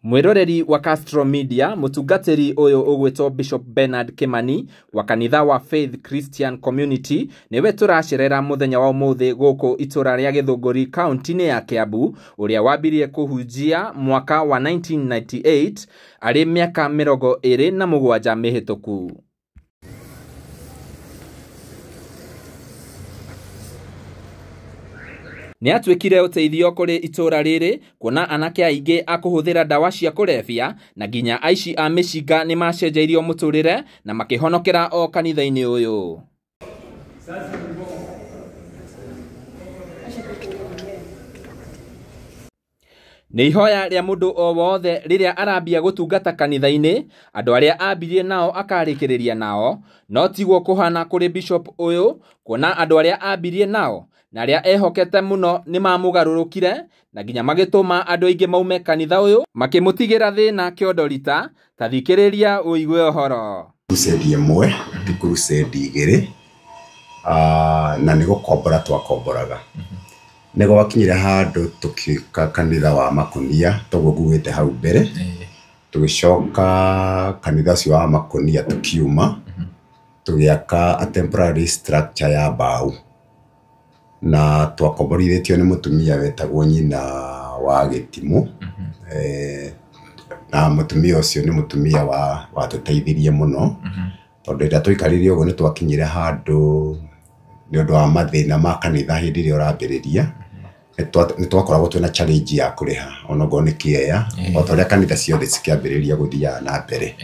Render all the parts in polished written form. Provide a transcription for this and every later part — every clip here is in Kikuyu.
Mwiroreri wa Castro Media, mutungatiri uyu ugwitwo Bishop Bernard Kimani wa kanitha wa Faith Christian Community niwe turacerera muthenya wa umuthi guku itura ria Githunguri kaunti-ini ya Kiambu, uria wambirie kuhunjia mwaka wa 1998 ari miaka 27 mihituku. Nĩ atuĩkire ũteithio kũrĩ itũra rĩrĩ kuona anake aingĩ a kũhũthĩra ndawa cia kũrebia na nginya aici a mĩcinga nĩ macenjeirio mũtũrĩre na makĩhonokera o kanitha-inĩ ũyũ. Nĩ ihoya rĩa mũndũ o wothe rĩrĩa arambia gũtungata kanitha-inĩ, andũ arĩa ambirie nao akarĩkĩrĩria nao, no tiguo kũhana kũrĩ Bishop ũyũ kuona andũ arĩa ambirie nao na arĩa ehokete mũno nĩ mamũgarũrũkire na nginya magĩtũma andũ aingĩ maume kanitha ũyũ makĩmũtigĩra thĩna kĩondo rita. Ta thikĩrĩria ũigue ũhoro. Crusade ĩmwe ti crusade igĩrĩ, na nĩ gũkombora twakomboraga. Nĩ gwakinyire handũ tũgĩka kanitha wa Makonia, toguo ngugĩte hau mbere, tũgĩcoka kanitha ũcio wa Makonia tũkiuma, tũgĩaka a temporary structure ya mbaũ, na twakomborithĩtio nĩ mũtumia wetagwo nyina wa Gĩtimũ, na mũtumia ũcio nĩ mũtumia watũteithirie mũno, tondũ rĩrĩa twaikarire ũguo nĩ twakinyire handũ nĩ ũndũ wa mathĩna ma kanitha hĩndĩ ĩrĩa ũrambĩrĩria, nĩ twakoragwo twĩna challenge ya kũrĩha onokorwo nĩ kĩeya, o ta ũrĩa kanitha ciothe cikĩambĩrĩria gũthiaga na mbere.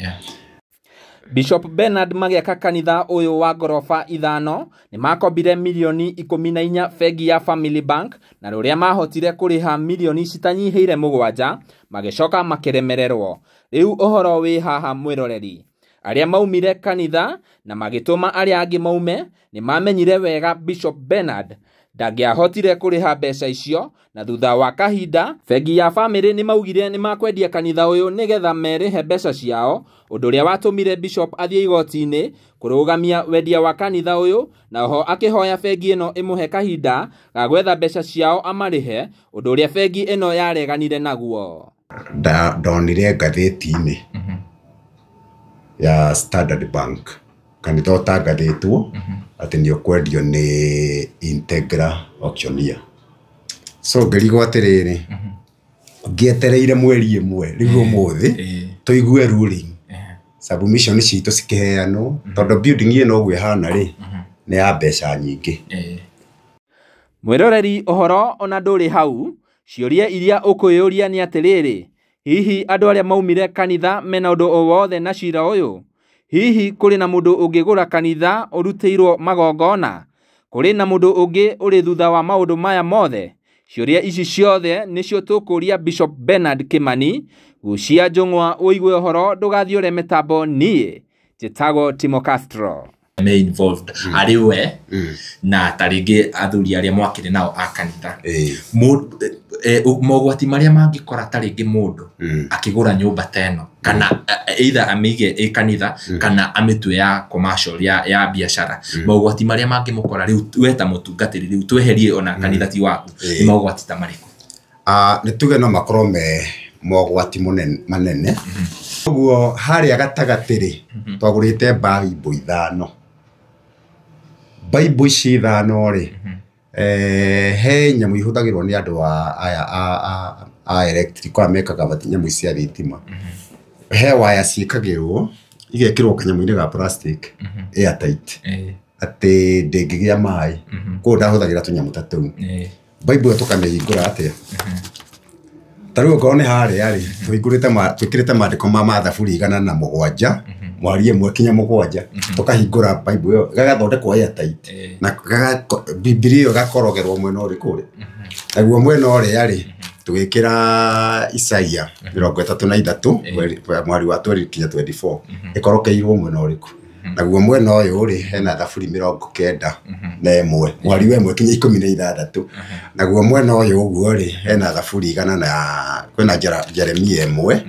Bishop Bernard magĩaka kanitha ũyũ wa ngoroba 5 nĩ makombire milioni 14 bengi ya Family Bank, na rũrĩa mahotire kũrĩha milioni citanyihĩire 7 magĩcoka makĩremererwo. Rĩu ũhoro wĩ haha mwĩroreri, arĩa maumire kanitha na magĩtũma arĩa angĩ maume nĩ mamenyire wega Bishop Bernard ndangĩahotire kũrĩha mbeca icio, na thutha wa kahinda bengi ya Family nĩ maugire nĩ makwendia kanitha ũyũ nĩgetha merĩhe mbeca ciao, ũndũ ũrĩa watũmire Bishop athiĩ igoti-inĩ kũrũgamia wendia wa kanitha ũyũ, na oho akĩhoya bengi ĩno ĩmũhe kahinda ga gwetha mbeca ciao amarĩhe, ũndũ ũrĩa bengi ĩno yareganire naguo. Ndonire ngathĩti-inĩ ya Standard Bank kanitha ũtangathĩtwo atĩ nĩ ũkwendio nĩ Integra Auctioneer. So ngĩrigwo atĩrĩrĩ, ngĩetereire mweri ĩmwe rĩu ũmũthĩ tũigue ruling, submission citũ cikĩheanwo, tondũ building ĩno ũguo ĩhana rĩ nĩ ya mbeca nyingĩ. Mwĩroreri, ũhoro ona ndũrĩ hau, ciũria iria ũkwĩyũria nĩ atĩrĩrĩ, hihi andũ arĩa maumire kanitha mena ũndũ o wothe na cira ũyũ? Hihi kũrĩ na mũndũ ũngĩgũra kanitha ũrutĩirwo magongona? Kũrĩ na mũndũ ũngĩ ũrĩ thutha wa maũndũ maya mothe? Ciũria ici ciothe nĩcio tũkũria Bishop Bernard Kimani. Gucia njũng'wa ũigue ũhoro, ndũgathiũre mĩtambo. Niĩ njĩtagwo Timo Castro. Me involved arĩ we na ta rĩngĩ athuri arĩa mwakĩrĩ nao a kanitha, mogwati marĩa mangĩkora ta rĩngĩ mũndũ akĩgũra nyũmba ta ĩno, kana either amĩige ĩ kanitha kana amĩtue ya commercial, ya biacara, mogwati marĩa mangĩmũkora rĩu we ta mũtungatĩri, rĩu tweherie ona kanitha ti waku, nĩ mogwati ta marĩkũ? Nĩ tuge no makorwo me mogwati manene. Ũguo harĩa gatagatĩ rĩ, twagũrĩte Bible 5. Bible ici 5 rĩ, he nyamũ ihũthagĩrwo nĩ andũ aya a electric arĩa mekaga nyamũ cia thitima. He waya ciĩkagĩrwo, igekĩrwo kanyamũ-inĩ ga plastic airtight, atĩ ndĩngĩgĩa maĩ. Koguo ndahũthagĩra tũnyamũ ta tũu. Bible ĩyo tũkamĩhingũra atĩa? Ta rĩu okorwo nĩ harĩa rĩ, twĩkĩrĩte maandĩko ma Mathaburi 107, mũhari 1 kinya 7, tũkahingũra Bible ĩyo, gagathondekwo airtight, na Bibilia ĩyo ĩgakorogerwo mwena ũrĩkũ rĩ? Naguo mwena ũrĩa rĩ, tũgĩkĩra Isaia 33, mũhari wa 20 kinya 24, ĩkorokeirwo mwena ũrĩkũ? Naguo mwena ũyũ rĩ, hena Thaburi 91, mũhari wa 1 kinya 16. Naguo mwena ũyũ ũguo rĩ, hena Thaburi igana na kwĩna Jeremia 1,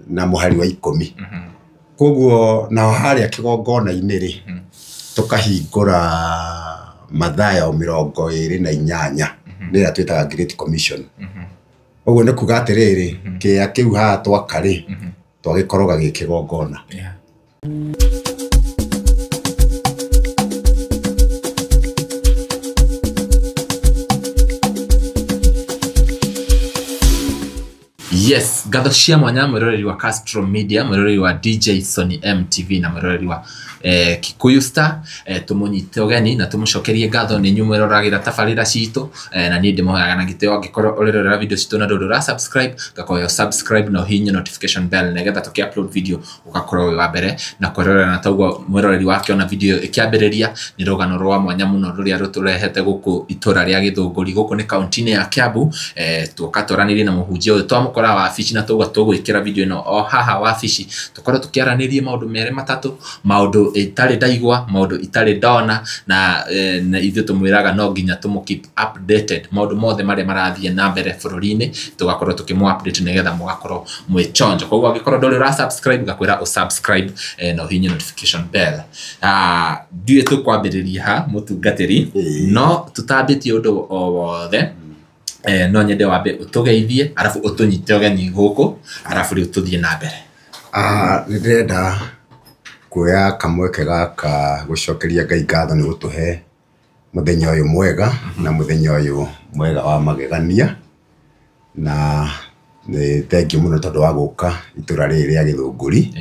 na mũhari wa 10. Koguo naho harĩa kĩgongona-inĩ rĩ, tũkahingũra Mathayo 28, nĩ ĩrĩa twĩtaga Great Commission. Ũguo nĩ kuga atĩrĩrĩ, kĩea kĩu haha twaka rĩ, twagĩkoroga gĩ kĩgongona. Yeah. Yes, ngatho cia mwanya mwĩroreri wa Castro Media, mwĩroreri wa DJ Sony MTV na mwĩroreri wa Kikuyu Star. Tũmũnyite ũgeni na tũmũcokerie ngatho nĩ inyuĩ mwĩroragĩra tabarĩra citũ, na niĩ ndĩmũhoyaga na gĩtĩo angĩkorwo ũrĩrorera video citũ na ndũrĩ ũra subscribe, ngakoya subscribe na ũhihinye notification bell nĩgetha tũkĩ upload video ũgakorwo wĩ wa mbere na kwĩrorera. Na toguo mwĩroreri wakĩona video ĩkĩambĩrĩria nĩ rũgano rwa mwanya mũno rũrĩa rũtũrehete gũkũ itũra rĩa Gĩthũngũri, gũkũ nĩ kaunti-inĩ ya Kiambu. Tuoka twaranĩrie na mũhunjia ũyũ twamũkora wabici na tauga tũgwĩkĩra video ĩno o haha wabici, tũkorwo tũkĩaranĩria maũndũ merĩ matatũ, maũndũ itarĩ ndaigua, maũndũ itarĩ ndona, na na ithuĩ tũmwĩraga no nginya tũmũ keep updated maũndũ mothe marĩa marathiĩ na mbere bũrũri-inĩ, tũgakorwo tũkĩmũ update nĩgetha mũgakorwo mwĩ chonjo. Koguo angĩkorwo ndũrĩ ũra subscribe, ngakwĩra ũsubscribe na ũhihinye notification bell. Ndiũĩ tũkwambĩrĩria ha mũtungatĩri, no tũtambĩtie ũndũ o wothe, no nyende wambe ũtũgeithie arabu ũtũnyite ũgeni gũkũ arabu rĩu tũthiĩ na mbere. Nĩ ndĩrenda kuoya kamweke gaka gũcokeria Ngai ngatho nĩ gũtũhe mũthenya ũyũ mwega na mũthenya ũyũ mwega wa magegania, na nĩ thengiũ mũno tondũ wa gũka itũra rĩrĩ rĩa Gĩthũngũri.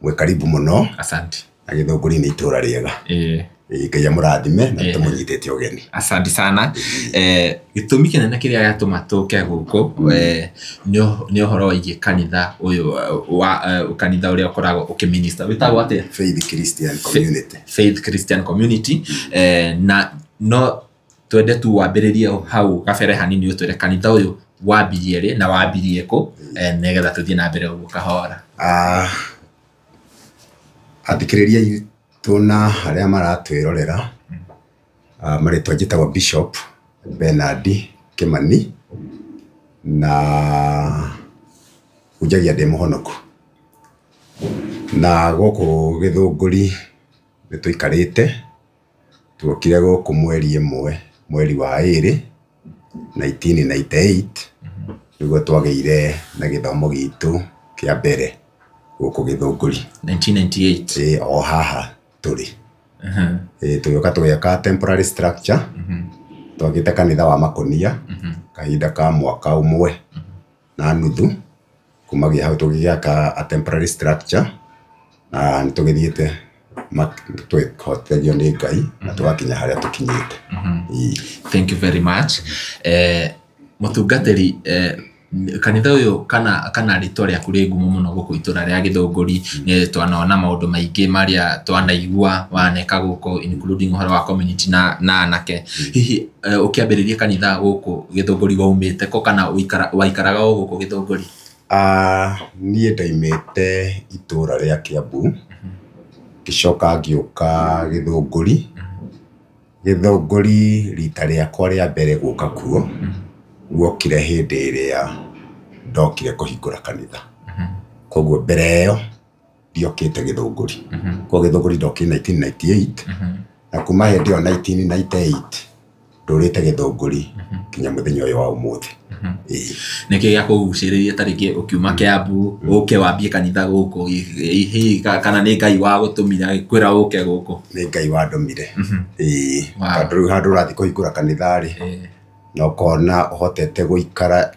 Mwĩ karibu mũno. Asante. Na Gĩthũngũri nĩ itũra rĩega. Ngai amũrathime na tũmũnyitĩte ũgeni. Asante sana. Gĩtũmi kĩnene kĩrĩa gĩatũma tũke gũkũ nĩ ũhoro wĩgiĩ kanitha ũyũ wa kanitha ũrĩa ũkoragwo ũkĩminista wĩtagwo atĩa? Faith Christian Community. Faith Christian Community. Na no twende tu wambĩrĩrie hau gabere hanini ũtwĩre kanitha ũyũ wambirie rĩ na wambirie kũ, nĩgetha tũthiĩ na mbere ũguo kahora. Athikĩrĩria aitũ na arĩa maratwĩrorera, marĩtwa njĩtagwo Bishop Bernard Kimani na hunjagia ndĩ mũhonoku. Na gũkũ Gĩthũngũri nĩ tũikarĩte, tuokire gũkũ mweri ĩmwe mweri wa ĩrĩ 1998 nĩguo twagĩire na gĩthomo gitũ kĩa mbere gũkũ Gĩthũngũri. 1998. O haha tũrĩ. Tũgĩũka tũgĩaka temporary structure, twakĩte kanitha wa makũnia kahinda ka mwaka ũmwe na nuthu. Kumagia hau tũgĩgĩaka a temporary structure na nĩ tũgĩthiĩte twĩhotithagio nĩ Ngai na tũgakinya harĩa tũkinyĩte. Thank you very much. Mũtungatĩri, kanitha ũyũ kana rĩtwa rĩaku rĩ ngumo mũno gũkũ itũra rĩa Gĩthũngũri, nĩ twanona maũndũ maingĩ marĩa twanaigua waneka gũkũ including ũhoro wa community na anake. Hihi ũkĩambĩrĩria kanitha gũkũ Gĩthũngũri waumĩte kũ kana waikaraga o gũkũ Gĩthũngũri? Niĩ ndaimĩte itũra rĩa Kiambu, ngĩcoka ngĩũka Gĩthũngũri. Gĩthũngũri rita rĩakwa rĩa mbere gũka kuo guokire hĩndĩ ĩrĩa ndokire kũhingũra kanitha. Koguo mbere ĩyo ndiokĩte Gĩthũngũri. Koguo Gĩthũngũri ndokire 1998 na kuma hĩndĩ ĩyo 1998 ndũrĩte Gĩthũngũri nginya mũthenya ũyũ wa ũmũthĩ. Nĩkĩ gĩakũgucĩrĩria ta rĩngĩ ũkiuma Kiambu ũke wambie kanitha gũkũ, hihi kana nĩ Ngai wagũtũmire agĩkwĩra ũke gũkũ? Nĩ Ngai wandũmire. Tondũ rĩu handũ ũrathiĩ kũhingũra kanitha rĩ, na ũkona ũhotete gũikara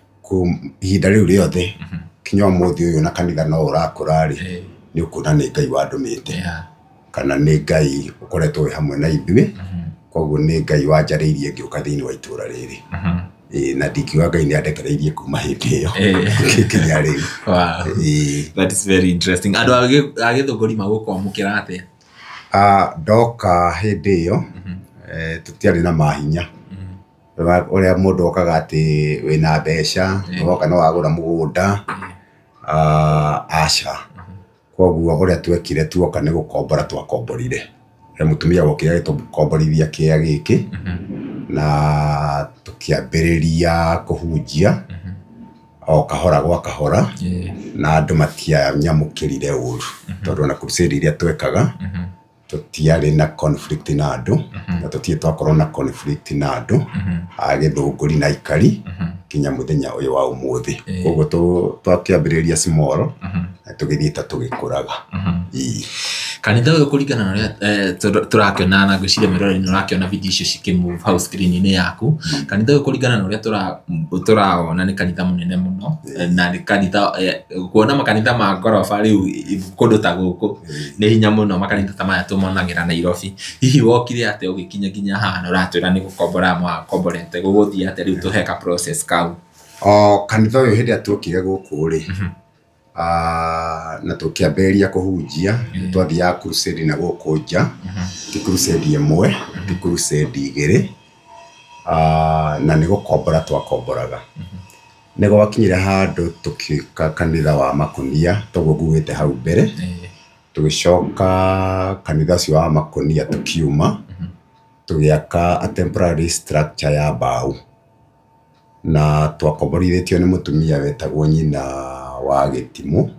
ihinda rĩu rĩothe kinya ũmũthĩ ũyũ na kanitha no ũrakũra rĩ, nĩ ũkuona nĩ Ngai wandũmĩte. Kana nĩ Ngai ũkoretwo wĩ hamwe na ithuĩ. Koguo nĩ Ngai wanjarĩirie ngĩũka thĩinĩ wa itũra rĩrĩ. Na ndingiuga Ngai nĩ andekereirie kuma hĩndĩ ĩyo nginya rĩu. That is very interesting. Andũ a Gĩthũngũri magũkwamũkĩra atĩa? Ndoka hĩndĩ ĩyo tũtiarĩ na mahinya. Ũrĩa mũndũ okaga atĩ wĩna mbeca, woka no wagũra mũgũnda, aca. Koguo ũrĩa twekire tuoka nĩ gũkombora twakomborire. He mũtumia wokire agĩtũkomborithia kĩea gĩkĩ na tũkĩambĩrĩria kũhunjia o kahora gwa kahora, na andũ matianyamũkĩrire ũru tondũ ona crusade iria twekaga tũtiarĩ na conflict na andũ, na tũtirĩ twakorwo na conflict na andũ a Gĩthũngũri na aikari. Kinya muthenya uyu wa umuthi. Koguo twakĩambĩrĩria small na tũgĩthiĩ ta tũgĩkũraga. Kanitha ũyũ kũringana na ũrĩa tũrakĩona na ngwĩciria mĩrore-inĩ ũrakĩona video icio cikĩmove hau screen-inĩ yaku. Kanitha ũyũ kũringana na ũrĩa tũraona nĩ kanitha mũnene mũno, na nĩ kanitha kuona makanitha ma ngoroba rĩu kũndũ ta gũkũ nĩ hinya mũno, makanitha ta maya tũmonagĩra Nairobi. Hihi wokire atĩa ũgĩkinya nginya haha na ũratwĩra nĩ gũkombora mwakomborete, gũgũthiĩ atĩa rĩu tũhe ka process kau? O kanitha ũyũ hĩndĩ ĩrĩa tuokire gũkũ rĩ, na tũkĩambĩrĩria kũhunjia, twathiaga crusade na gũkũ nja, ti crusade ĩmwe, ti crusade igĩrĩ, na nĩ gũkombora twakomboraga. Nĩ gwakinyire handũ tũgĩka kanitha wa makũnia, toguo ngugĩte hau mbere, tũgĩcoka kanitha ũcio wa makũnia tũkiuma, tũgĩaka a temporary structure ya mbaũ, na twakomborithĩtio nĩ mũtumia wetagwo nyina wa Gĩtimũ.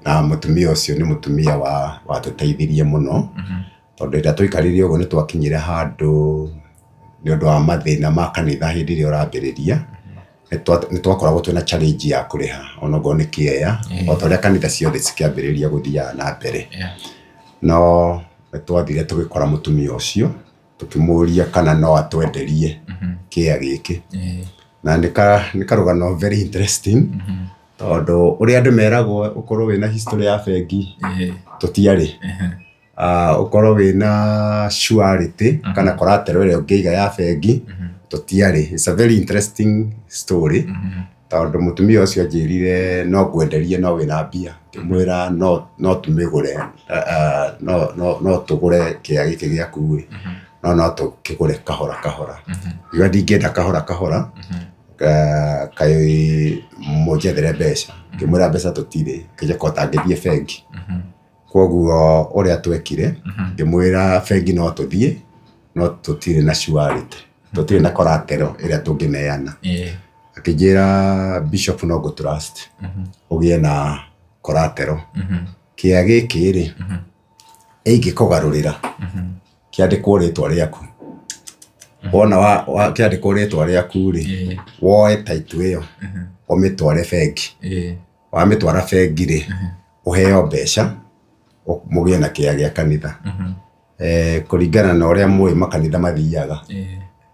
Na mũtumia ũcio nĩ mũtumia watũteithirie mũno, tondũ rĩrĩa twaikarire ũguo nĩ twakinyire handũ nĩ ũndũ wa mathĩna ma kanitha hĩndĩ ĩrĩa ũrambĩrĩria, nĩ twakoragwo twĩna challenge ya kũrĩha onokorwo nĩ kĩeya, o ta ũrĩa kanitha ciothe cikĩambĩrĩria gũthiaga na mbere. No nĩ twathire tũgĩkora mũtumia ũcio, tũkĩmũria kana no atwenderie kĩeya gĩkĩ. Na nĩ karũgano very interesting, tondũ ũrĩa andũ meragwo ũkorwo wĩna history ya bengi, tũtiarĩ. Ũkorwo wĩna surety kana collateral ĩrĩa ũngĩiga ya bengi, tũtiarĩ. It's a very interesting story, tondũ mũtumia ũcio anjĩrire no ngwenderie no wĩna mbia. Ngĩmwĩra no tũmĩgũre, no tũgũre kĩea gĩkĩ gĩaku ĩ, no tũkĩgũre kahora kahora. Ngiuga ndingĩenda kahora kahora, kaĩ mũnjethere mbeca. Ngĩmwĩra mbeca tũtirĩ, ngĩnjĩka ũtangĩthiĩ bengi. Koguo ũrĩa twekire, ngĩmwĩra bengi no tũthiĩ, no tũtirĩ na surety, tũtirĩ na collateral ĩrĩa tũngĩneana. Akĩnjĩra Bishop no ngũ trust, ũgĩe na collateral. Kĩea gĩkĩ rĩ, ĩngĩkũgarũrĩra, kĩandĩkwo rĩtwa rĩaku. Wona kĩandĩkwo rĩtwa rĩaku rĩ, woe title ĩyo, ũmĩtware bengi. Wamĩtwara bengi rĩ, ũheo mbeca, mũgĩe na kĩea gĩa kanitha. Kũringana na ũrĩa mũĩ makanitha mathiaga,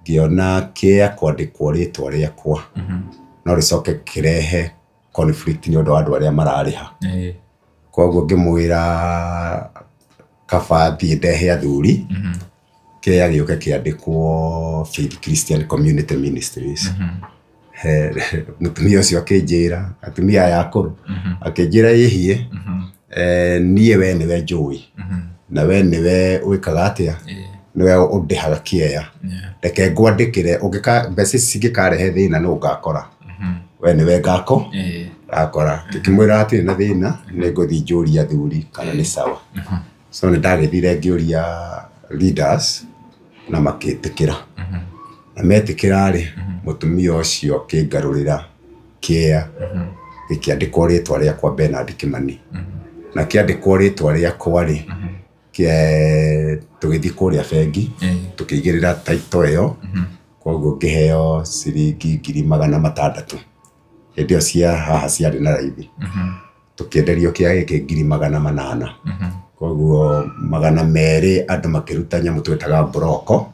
ngĩona kĩea kwandĩkwo rĩtwa rĩakwa, no rĩcoke kĩrehe conflict nĩ ũndũ wa andũ arĩa mararĩha. Koguo ngĩmwĩra kaba thiĩ ndehe athuri, kĩea gĩũke kĩandĩkwo Faith Christian Community Ministries. Mũtumia ũcio akĩnjĩra, atumia aya akũrũ, akĩnjĩra ĩhiĩ, niĩ we nĩwe njũĩ, na we nĩwe wĩkaga atĩa, nĩwe ũndĩhaga kĩea. Reke ngwandĩkĩre, ũngĩka mbeca ici cingĩkarehe thĩna nũ ngakora. We nĩwe ngakora. Ngĩkĩmwĩra hatirĩ na thĩna, nĩ ngũthiĩ njũrie athuri kana nĩ sawa. So nĩ ndagĩthire ngĩũria leaders na makĩtĩkĩra. Na metĩkĩra rĩ, mũtumia ũcio akĩngarũrĩra kĩea, gĩkĩandĩkwo rĩtwa rĩakwa Bernard Kimani. Na kĩandĩkwo rĩtwa rĩakwa rĩ, tũgĩthiĩ kũrĩa bengi, tũkĩigĩrĩra title ĩyo, koguo ngĩheo ciringi 600,000. Hĩndĩ ĩyo cia haha ciarĩ na raithi. Tũkĩenderio kĩea gĩkĩ 800,000. Koguo 200 andũ makĩruta nyamũ twĩtaga mburoko,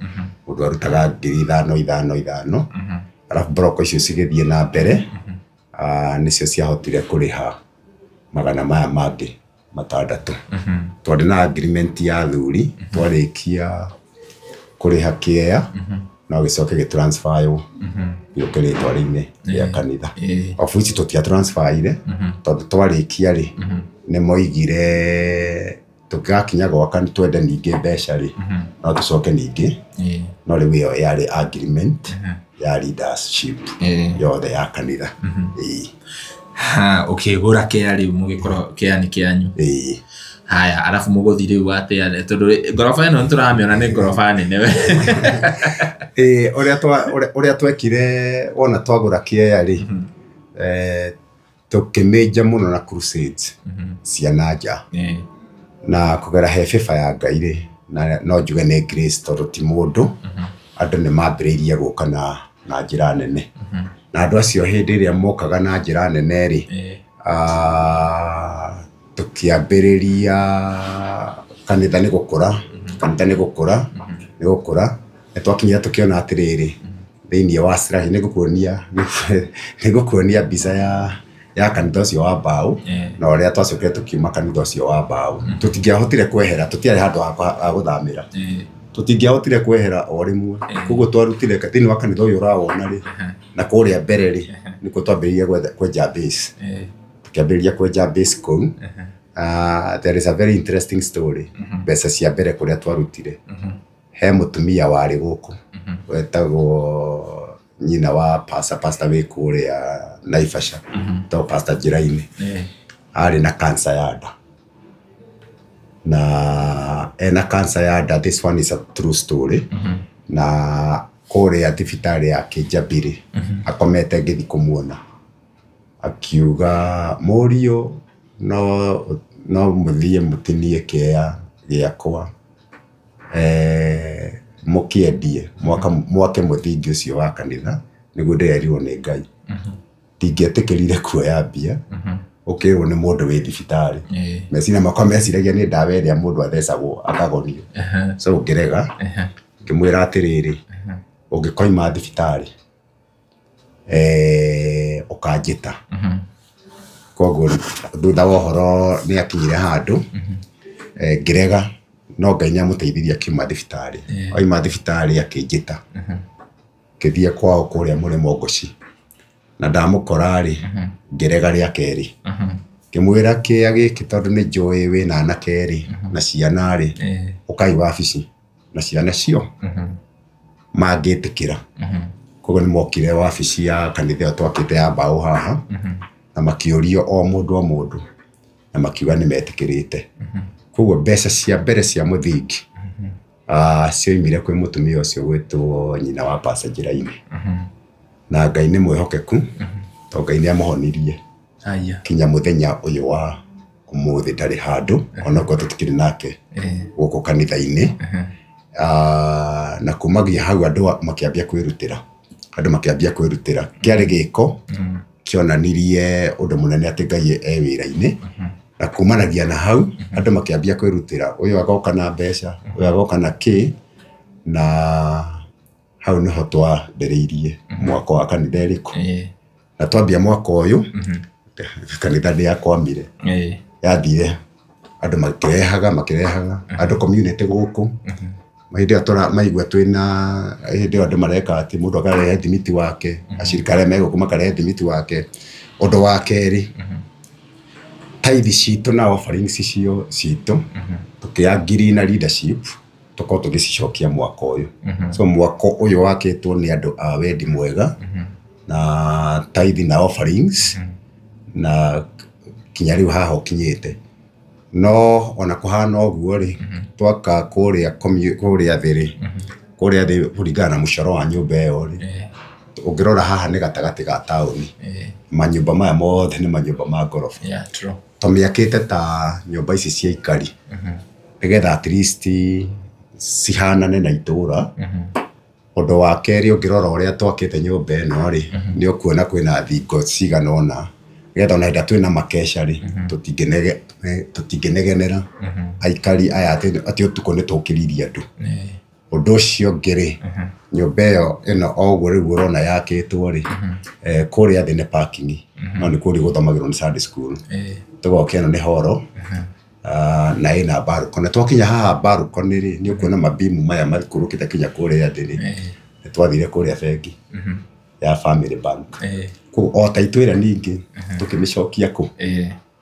mũndũ arutaga 5,000 5 5. Arabu mburoko icio cigĩthiĩ na mbere, nĩcio ciahotire kũrĩha 600,000. Twarĩ na agreement ya athuri, twarĩkia kũrĩha kĩea, no gĩcoke gĩ transfer gĩũke rĩtwa-inĩ rĩa kanitha. Of which tũtia transfer-ire, tondũ twarĩkia rĩ, nĩ moigire tũngĩgakinya gwaka twende ningĩ mbeca rĩ, no tũcoke ningĩ, no rĩu ĩyo yarĩ agreement ya leadership yothe ya kanitha. Ũkĩgũra kĩea rĩu mũgĩkorwo kĩea nĩ kĩanyu. Haya, arabu mũgũthiĩ rĩu atĩa, tondũ ngoroba ĩno nĩtũramĩona nĩ ngoroba nene we. Ũrĩa twekire wona twagũra kĩea rĩ, tũkĩmĩnja mũno na crusades cia na nja. Na kũgera he favor ya Ngai rĩ, na no njuge nĩ grace tondũ ti mũndũ, andũ nĩ mambĩrĩirie gũka na na njĩra nene. Na andũ acio hĩndĩ ĩrĩa mokaga na njĩra nene rĩ, tũkĩambĩrĩria kanitha nĩ gũkũra, kanitha nĩ gũkũra, nĩ gũkũra. Nĩ twakinyire tũkĩona atĩrĩrĩ, thĩinĩ wa slide nĩ ngũkuonia mbica ya kanitha ũcio wa mbaũ na ũrĩa twacokire tũkiuma kanitha ũcio wa mbaũ. Tũtingĩahotire kwehera, tũtiarĩ handũ ha gũthamĩra. Tũtingĩahotire kwehera o rĩmwe. Koguo twarutire thĩinĩ wa kanitha ũyũ ũrawona rĩ, na kũrĩa mbere rĩ, nĩkuo twambĩrĩirie kwenja base. Tũkĩambĩrĩria kwenja base kũu. There is a very interesting story. Mbeca cia mbere kũrĩa twarutire, he mũtumia warĩ gũkũ wetagwo nyina wa pastor, pastor wĩ kũrĩa Naivasha, wetagwo Pastor Njĩra-inĩ. Arĩ na cancer ya nda, na ena cancer ya nda, this one is a true story. Na kũrĩa thibitarĩ ya Kĩnjambĩrĩ akomete, ngĩthiĩ kũmuona akiuga, "Mũriũ, no mũthiĩ mũtinie kĩea gĩakwa, mũkĩendie mwake mũthingi ũcio wa kanitha nĩguo ndĩrerirwo nĩ Ngai." Ndingĩetĩkĩrire kuoya mbia ũkĩrwo nĩ mũndũ wĩ thibitarĩ. Meciria makwa meciragia nĩ ndawa ĩrĩa mũndũ athecagwo akagonio. So ngĩrega, ngĩmwĩra atĩrĩrĩ, "Ũngĩkoima thibitarĩ, ũkanjĩta." Koguo thutha wa ũhoro nĩ akinyire handũ, ngĩrega, no Ngai nĩ amũteithirie akiuma thibitarĩ. Oima thibitarĩ akĩnjĩta, ngĩthiĩ kwao kũrĩa Mũrĩmo Ngoci, na ndamũkora rĩ, ngĩrega rĩa kerĩ. Ngĩmwĩra, "Kĩea gĩkĩ, tondũ nĩ njũĩ wĩna anake rĩ na ciana rĩ, ũkai wabici na ciana cio mangĩtĩkĩra." Koguo nĩ mokire wabici ya kanitha ĩyo twakĩte ya mbaũ haha, na makĩũrio o mũndũ o mũndũ, na makiuga nĩ metĩkĩrĩte. Koguo mbeca cia mbere cia mũthingi cioimire kwĩ mũtumia ũcio gwĩtwo nyina wa Pastor Njĩra-inĩ. Na Ngai nĩ mwĩhokeku, tondũ Ngai nĩ amũhonirie. Aya. Kinya mũthenya ũyũ wa ũmũthĩ ndarĩ handũ, onokorwo tũtikĩrĩ nake gũkũ kanitha-inĩ. Na kumagia hau andũ makĩambia kwĩrutĩra, andũ makĩambia kwĩrutĩra. Kĩarĩ gĩko kĩonanirie ũndũ mũnene atĩ Ngai e wĩra-inĩ. Na kumanagia na hau andũ makĩambia kwĩrutĩra, ũyũ agoka na mbeca, ũyũ agoka na kĩ, na hau nĩho twambĩrĩirie mwako wa kanitha ĩrĩkũ. Na twambia mwako ũyũ, kanitha ndĩakwamire. Yathire andũ makĩrehaga, makĩrehaga andũ community gũkũ. Hĩndĩ ĩyo maigua twĩna, hĩndĩ ĩyo andũ mareka atĩ mũndũ akarehe thimiti wake, acirika arĩa me gũkũ makarehe thimiti wake. Ũndũ wa kerĩ, tithe citũ na offerings cio citũ tũkĩ-agree na leadership tũkorwo tũgĩcicokia mwaka ũyũ. So mwako ũyũ wakĩtwo nĩ andũ a wendi mwega na tithe na offerings, na kinya rĩu haha ũkinyĩte. No ona kũhana ũguo rĩ, twaka kũrĩa kũrĩa thĩ rĩ, kũrĩa thĩ kũringana na mũcoro wa nyũmba ĩyo rĩ, ũngĩrora haha nĩ gatagatĩ ga taũni. Manyũmba maya mothe nĩ manyũmba ma ngoroba. Yeah, true. Tũmĩakĩte ta nyũmba ici cia ikari nĩgetha at least cihanane na itũra. Ũndũ wa kerĩ, ũngĩrora ũrĩa twakĩte nyũmba ĩno rĩ, nĩ ũkuona kwĩna thingo cigana ũna, nĩgetha ona hĩndĩ ĩrĩa twĩna makeca rĩ, tũtingĩnegenera aikari aya atĩ ũtukũ nĩ tũkĩririe andũ. Ũndũ ũcio ũngĩ rĩ, nyũmba ĩyo ĩno o ũguo rĩu ũrona yakĩtwo rĩ, kũrĩa thĩ nĩ parking, no nĩ kũrĩa gũthomagĩrwo nĩ Sunday school. Tũgoka ĩno nĩ horo na ĩna balcony. Twakinya haha balcony rĩ, nĩ ũkuona mabimu maya maikũrũkĩte kinya kũrĩa thĩ rĩ, nĩ twathire kũrĩa bengi ya Family Bank. Koguo o ta itwĩra ningĩ tũkĩmĩcokia kũ,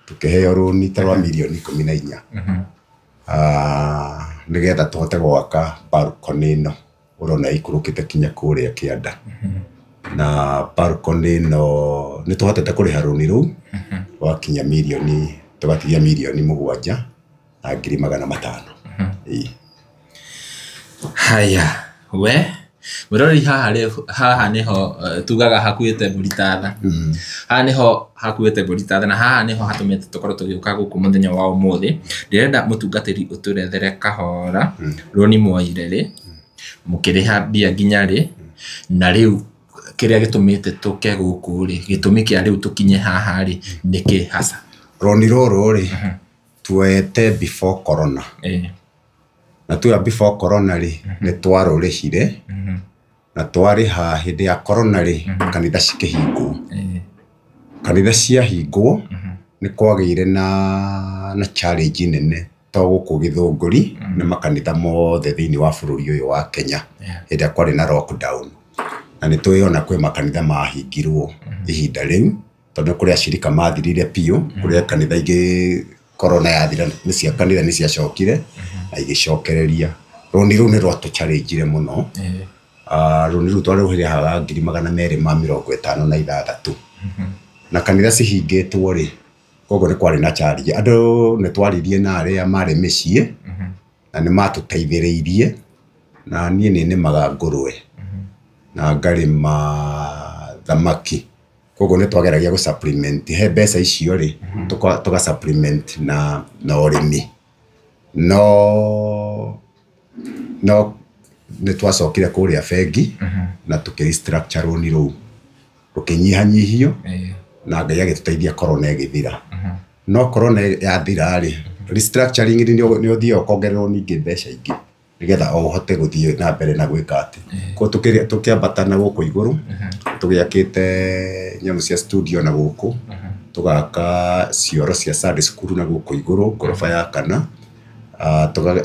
tũkĩheo rũni ta rwa mirioni 14, nĩgetha tũhote gwaka balcony ĩno ũrona ĩikũrũkĩte kinya kũrĩa kĩanda. Na balcony ĩno nĩ tũhotete kũrĩha rũni rũu rwakinya mirioni, tũgatigia 7,500,000. Ĩĩ. Haya, we mwĩroreri, haha rĩ, haha nĩho tugaga hakuĩte mbũri ta tha. Haha nĩho hakuĩte mbũri ta tha, na haha nĩho hatũmĩte tũkorwo tũgĩũka gũkũ mũthenya wa ũmũthĩ. Ndĩrenda mũtungatĩri ũtũrethere kahora rũni mwoire rĩ, mũkĩrĩha mbia nginya rĩ, na rĩu Kĩrĩa gĩtũmĩte tũke gũkũ rĩ, gĩtũmi kĩa rĩu tũkinye haha rĩ, nĩkĩ hasa? Roni rũrũ rĩ, tuoete before corona. Na tuoya before corona rĩ, nĩ twarũrĩhire. Na twarĩha hĩndĩ ya corona rĩ, kanitha cikĩhingwo. Kanitha ciahingwo, nĩ kwagĩire na challenge nene to gũkũ Gĩthũngũri, nĩ makanitha mothe thĩinĩ wa bũrũri ũyũ wa Kenya. Hĩndĩ ĩrĩa kwarĩ na lockdown. Na nĩ tũĩ ona kwĩ makanitha mahingirwo ihinda rĩu, tondũ kũrĩ acirika mathirire biũ, kũrĩ kanitha ingĩ corona yathira nĩ cia kanitha nĩ ciacokire na igĩcokereria. Rũni rũu nĩ rwatũ-challenge-ire mũno. Rũni rũu twarũrĩhaga 256,000. Na kanitha cihingĩtwo rĩ, koguo nĩ kwarĩ na challenge. Andũ nĩ twaririe na arĩa marĩ mĩciĩ, na nĩ matũteithĩrĩirie. Na niĩ nĩ nĩmaga ngũrwe na ngarĩma thamaki. Koguo nĩ twageragia gũ supplement he mbeca icio rĩ, tũga supplement na ũrĩmi. No nĩ twacokire kũrĩa bengi na tũkĩ restructure rũni rũu, rũkĩnyihanyihio na Ngai agĩtũteithia corona ĩgĩthira. No corona yathira rĩ, restructuring nĩ ũthiaga ũkongererwo ningĩ mbeca ingĩ nĩgetha o ũhote gũthiĩ na mbere na gwĩka atĩ. Koguo tũkĩambata na gũkũ igũrũ, tũgĩakĩte nyamũ cia studio na gũkũ, tũgaka cioro cia Sunday school na gũkũ igũrũ, ngoroba ya kana,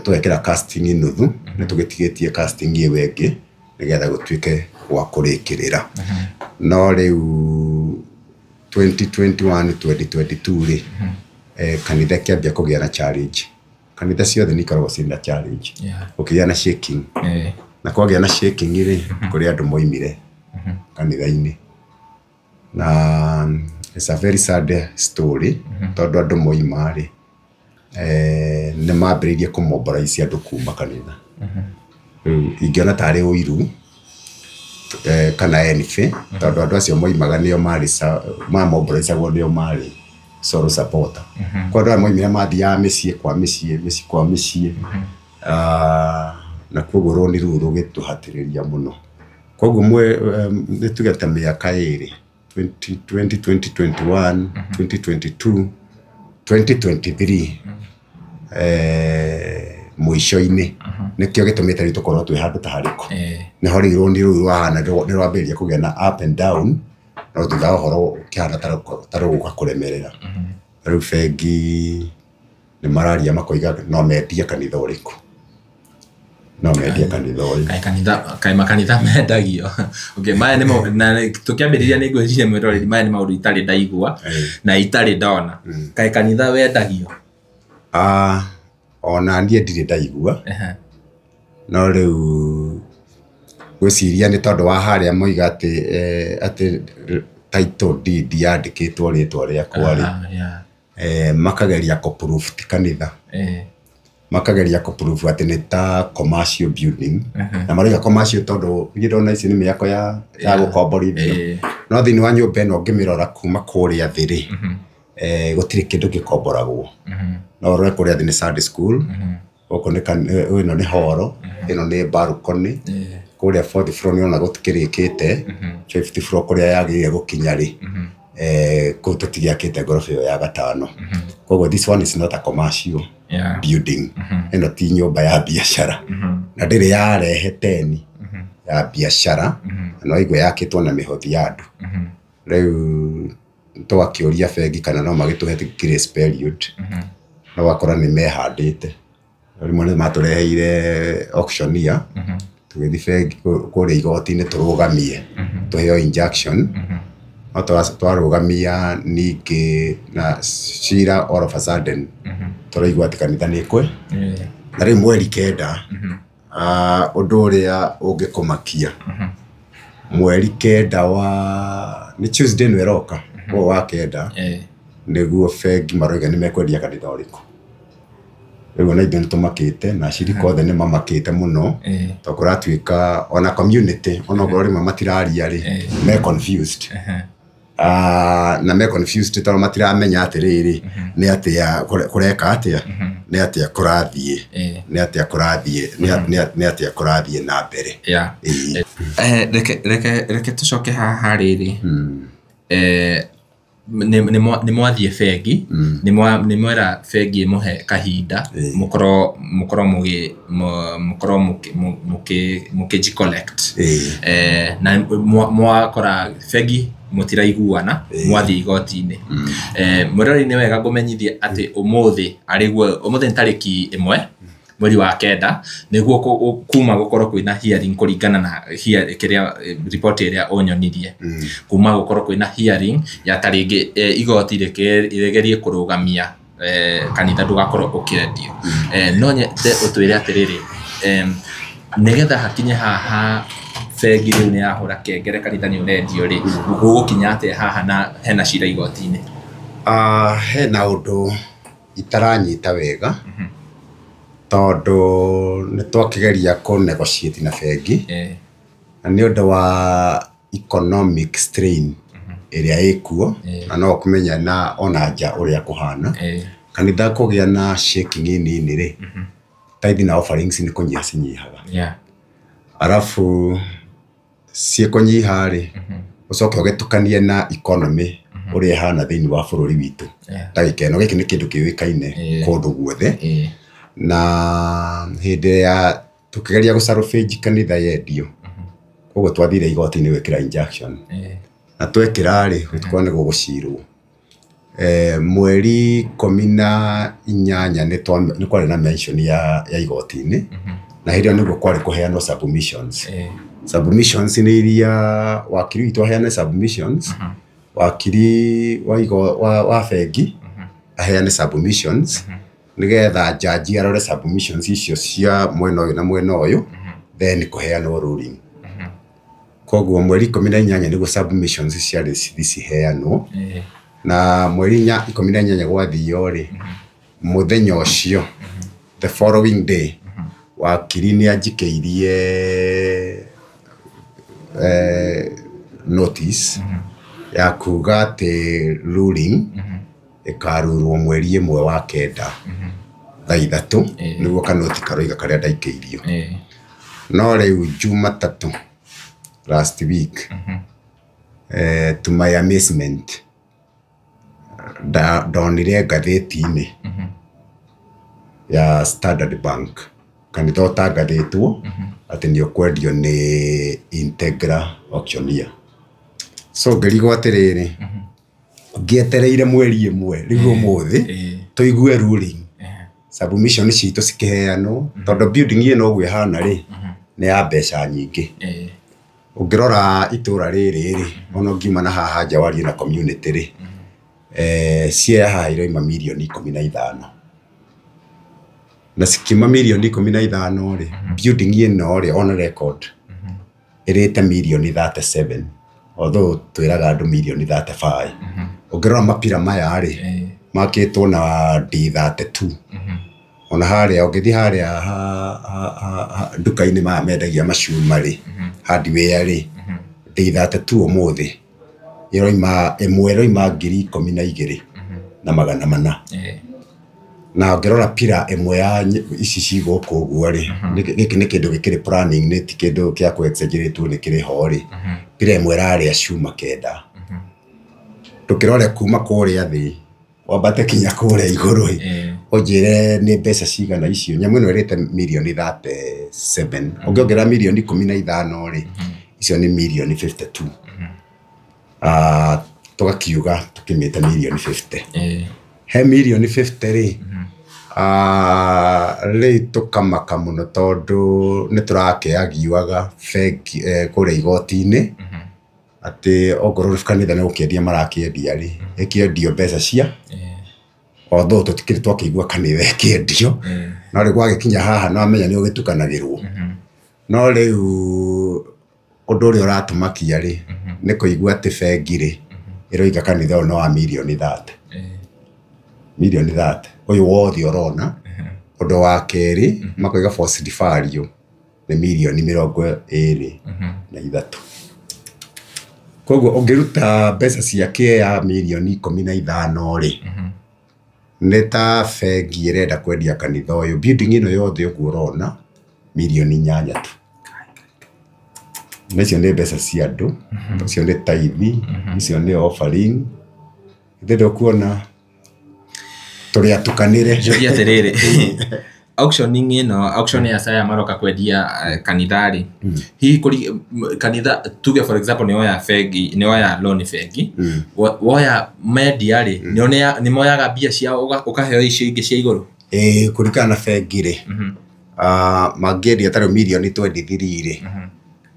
tũgekĩra casting nuthu, nĩ tũgĩtigĩtie casting ĩyo ĩngĩ nĩgetha gũtuĩke gwa kũrĩkĩrĩra. No rĩu 2021 2022 rĩ, kanitha ĩkĩambia kũgĩa na challenge. Kanitha ciothe nĩ ikoragwo ciĩna challenge. Gũkĩgĩa na shaking. Na kwagĩa na shaking rĩ, kũrĩ andũ moimire kanitha-inĩ. Na it's a very sad story, tondũ andũ moima rĩ, nĩ mambĩrĩirie kũmobilize andũ kuma kanitha. Rĩu ingĩona tarĩ ũiru kana envy, tondũ andũ acio moimaga nĩo marĩ mamobilizagwo nĩo marĩ sole supporter. Kwa andũ aya moimire mathiaga mĩciĩ kwa mĩciĩ, mĩciĩ kwa mĩciĩ. Na koguo rũni rũu rũgĩtũhatĩrĩria mũno. Koguo nĩ tuge ta mĩaka ĩrĩ, 2021, 2022, 2023, mũico-inĩ nĩkĩo gĩtũmĩte rĩu tũkorwo twĩ handũ ta harĩkũ. Nĩho rĩu rũni rũu rwahana nĩ rwambĩrĩria kũgĩa na up and down, no thutha wa ũhoro ũkĩhana ta rũgũka kũremerera. Rĩu bengi nĩ mararia makoiga no mendie kanitha ũrĩkũ. No mendie kanitha ũyũ. Kaĩ makanitha mendagio. Okay, maya nĩ na tũkĩambĩrĩria nĩ ngwĩrire mwĩroreri maya nĩ maũndũ itarĩ ndaigua na itarĩ ndona. Kaĩ kanitha wendagio? Ona niĩ ndirĩ ndaigua. No rĩu ngwĩciria nĩ tondũ wa harĩa moiga atĩ title deed yandĩkĩtwo rĩtwa rĩakwa rĩ, makageria kũ proof ti kanitha. Makageria kũ proof atĩ nĩ ta commercial building. Na marauga commercial tondũ niĩ ndona ici nĩ mĩako ya gũkomborithio. No thĩinĩ wa nyũmba ĩno ũngĩmĩrora kuma kũrĩa thĩ rĩ, gũtirĩ kĩndũ gĩkomboragwo. No ũrore kũrĩa thĩ nĩ Sunday school, gũkũ nĩ ĩno nĩ horo, ĩno nĩ balcony, kũrĩa fourth floor nĩ ũrona gũtikĩrĩkĩte, fifth floor kũrĩa yagĩrĩire gũkinya rĩ, kũu tũtigĩakĩte ngoroba ĩyo ya gatano. Koguo this one is not a commercial building. Ĩno ti nyũmba ya biacara. Na ndĩrĩ yarehe teni ya biacara, na no igue yakĩtwo na mĩhothi ya andũ. Rĩu twakĩũria bengi kana no magĩtũhe grace period, no wakora nĩ mehandĩte. Rĩmwe nĩ matũreheire auctioneer, tũgĩthiĩ bengi kũrĩa igoti-inĩ tũrũgamie, tũheo injunction. No twarũgamia ningĩ na cira all of a sudden tũraigua atĩ kanitha nĩ ĩkwe. Na rĩu mweri 9, ũndũ ũrĩa ũngĩkũmakia, mweri 9 wa nĩ Tuesday ĩno ĩroka, ũyũ wa 9, nĩguo bengi maroiga nĩ mekwendia kanitha ũrĩkũ. Rĩu ona ithuĩ nĩ tũmakĩte na acirika othe nĩ mamakĩte mũno, tondũ kũratuĩka ona community onokorwo rĩmwe matiraria rĩ, me confused. Na me confused tondũ matiramenya atĩrĩrĩ, nĩ atĩa kũreka atĩa, nĩ atĩa kũrathiĩ, nĩ atĩa kũrathiĩ, nĩ atĩa kũrathiĩ na mbere. Reke tũcoke haha rĩrĩ. Nĩ mwathiĩ bengi, nĩ mwera bengi ĩmũhe kahinda mũkorwo mũkĩji collect. Na mwakora bengi mũtiraiguana, mwathiĩ igoti-inĩ. Mwĩrori nĩ wega ngũmenyithie atĩ ũmũthĩ arĩguo, ũmũthĩ nĩ tarĩki 1 mweri wa 9, nĩguo kuma gũkorwo kwĩna hearing kũringana na kĩrĩa report ĩrĩa ũnyonirie. Kuma gũkorwo kwĩna hearing ya tarĩngĩ igoti rĩgerie kũrũgamia kanitha ndũgakorwo ũkĩendio. No nyende ũtwĩre atĩrĩrĩ, nĩgetha hakinye haha bengi rĩu nĩ yahũra kengere kanitha nĩ ũrendio rĩ, gũgũkinya atĩa haha na hena cira igoti-inĩ? Hena ũndũ itaranyita wega, tondũ nĩ twakĩgeria kũ negotiate na bengi, na nĩ ũndũ wa economic strain ĩrĩa ĩkuo, na no ũkũmenya na ona nja ũrĩa kũhana. Kanitha kũgĩa na shaking nini rĩ, tithe na offerings nĩ kũnyiha cinyihaga. Arabu ciĩkũnyiha rĩ, ũcoke ũgĩtukanie na economy ũrĩa ĩhana thĩinĩ wa bũrũri witũ. Ndagĩka ĩno gĩkĩ nĩ kĩndũ kĩũĩkaine kũndũ guothe. Na hĩndĩ ya tũkĩgeria gũcarũbĩnji kanitha yendio, koguo twathire igoti-inĩ gwĩkĩra injunction. Na twekĩra rĩ, gũtikorwo nĩ gũgũcirwo. Mweri 18 nĩ kwarĩ na mention ya igoti-inĩ, na hĩndĩ ĩyo nĩguo kwarĩ kũheanwo submissions. Submissions nĩ iria wakiri witũ aheane submissions, wakiri wa bengi aheane submissions, nĩgetha jaji arore submissions icio cia mwena ũyũ na mwena ũyũ, then kũheanwo ruling. Koguo mweri 18 nĩguo submissions ciarĩ ciheanwo, na mweri 18 gwathio rĩ, mũthenya ũcio, the following day, wakiri nĩ anjikĩirie notice ya kuga atĩ ruling ĩkarurwo mweri 1 wa 9 thaa 3, nĩguo kanoti karoiga karĩa ndaikĩirio. No rĩu Jumatatũ last week, to my amazement, ndonire ngathĩti-inĩ ya Standard Bank kanitha ũtangathĩtwo atĩ nĩ ũkwendio nĩ Integra Auctioneer. So ngĩrigwo atĩrĩrĩ, ngĩetereire mweri 1 rĩu ũmũthĩ tũigue ruling, submission citũ cikĩheanwo, tondũ building ĩno ũguo ĩhana rĩ, nĩ ya mbeca nyingĩ. Ũngĩrora itũra rĩrĩ rĩ, ona ũngiuma na haha nja warie na community rĩ, cia haha iroima mirioni 15. Na cikiuma mirioni 15 rĩ, building ĩno rĩ, on record ĩrĩte mirioni 37, although twĩraga andũ mirioni 35. Ũngĩrora mapira maya rĩ, makĩtwo na D32. Ona harĩa ũngĩthiĩ harĩa nduka-inĩ maya mendagia macuma rĩ, hardware rĩ, D32 ũmũthĩ ĩroima ĩmwe ĩroima 12,400. Na ũngĩrora pira ĩmwe ya ici ci gũkũ ũguo rĩ, gĩkĩ nĩ kĩndũ gĩkĩrĩ planning, nĩ ti kĩndũ kĩa kũ exaggerate nĩ kĩrĩ ho rĩ, pira ĩmwe ĩrarĩa cuma 9. Ndũkĩrore kuma kũrĩa thĩ wambate kinya kũrĩa igũrũ ĩ, ũnjĩre nĩ mbeca cigana icio. Nyamũ ĩno ĩrĩte mirioni 37, ũngĩongerera mirioni 15 rĩ, icio nĩ mirioni 52. Tũgakiuga tũkĩmĩte mirioni 50. He mirioni 50 rĩ, rĩu tũkamaka mũno tondũ nĩ tũrakĩagiuaga bengi kũrĩa igoti-inĩ atĩ ongorwo kanitha nĩ gũkĩendia marakĩendia rĩ, ĩkĩendio mbeca cia, although tũtikĩrĩ twakĩigua kanitha ĩkĩendio, no rĩu gwagĩkinya haha no amenya nĩ ũgĩtukanagĩrwo. No rĩu ũndũ ũrĩa ũratũmakia rĩ, nĩ kũigua atĩ bengi rĩ, ĩroiga kanitha ũyũ no wa mirioni 30. Mirioni 30 ũyũ wothe ũrona. Ũndũ wa kerĩ, makoiga forced value nĩ mirioni 23. Koguo ũngĩruta mbeca cia kĩea mirioni 15 rĩ, nĩ ta bengi ĩrenda kwendia kanitha ũyũ, building ĩno yothe ũguo ũrona, mirioni 8 tu. Na icio nĩ mbeca cia andũ, icio nĩ tithe, icio nĩ offering. Ithe ndũkuona tũrĩ atukanĩre. Njũrie atĩrĩrĩ, auctioning ĩno, auction ya saya maroka kwendia kanitha rĩ, hihi kũri kanitha tuge for example nĩ woya bengi, nĩ woya loan bengi, woya mendia rĩ, nĩ moyaga mbia ciao ũkaheo icio ingĩ cia igũrũ? Ĩĩ, kũringana na bengi rĩ, mangĩendia ta rĩu mirioni 23 rĩ,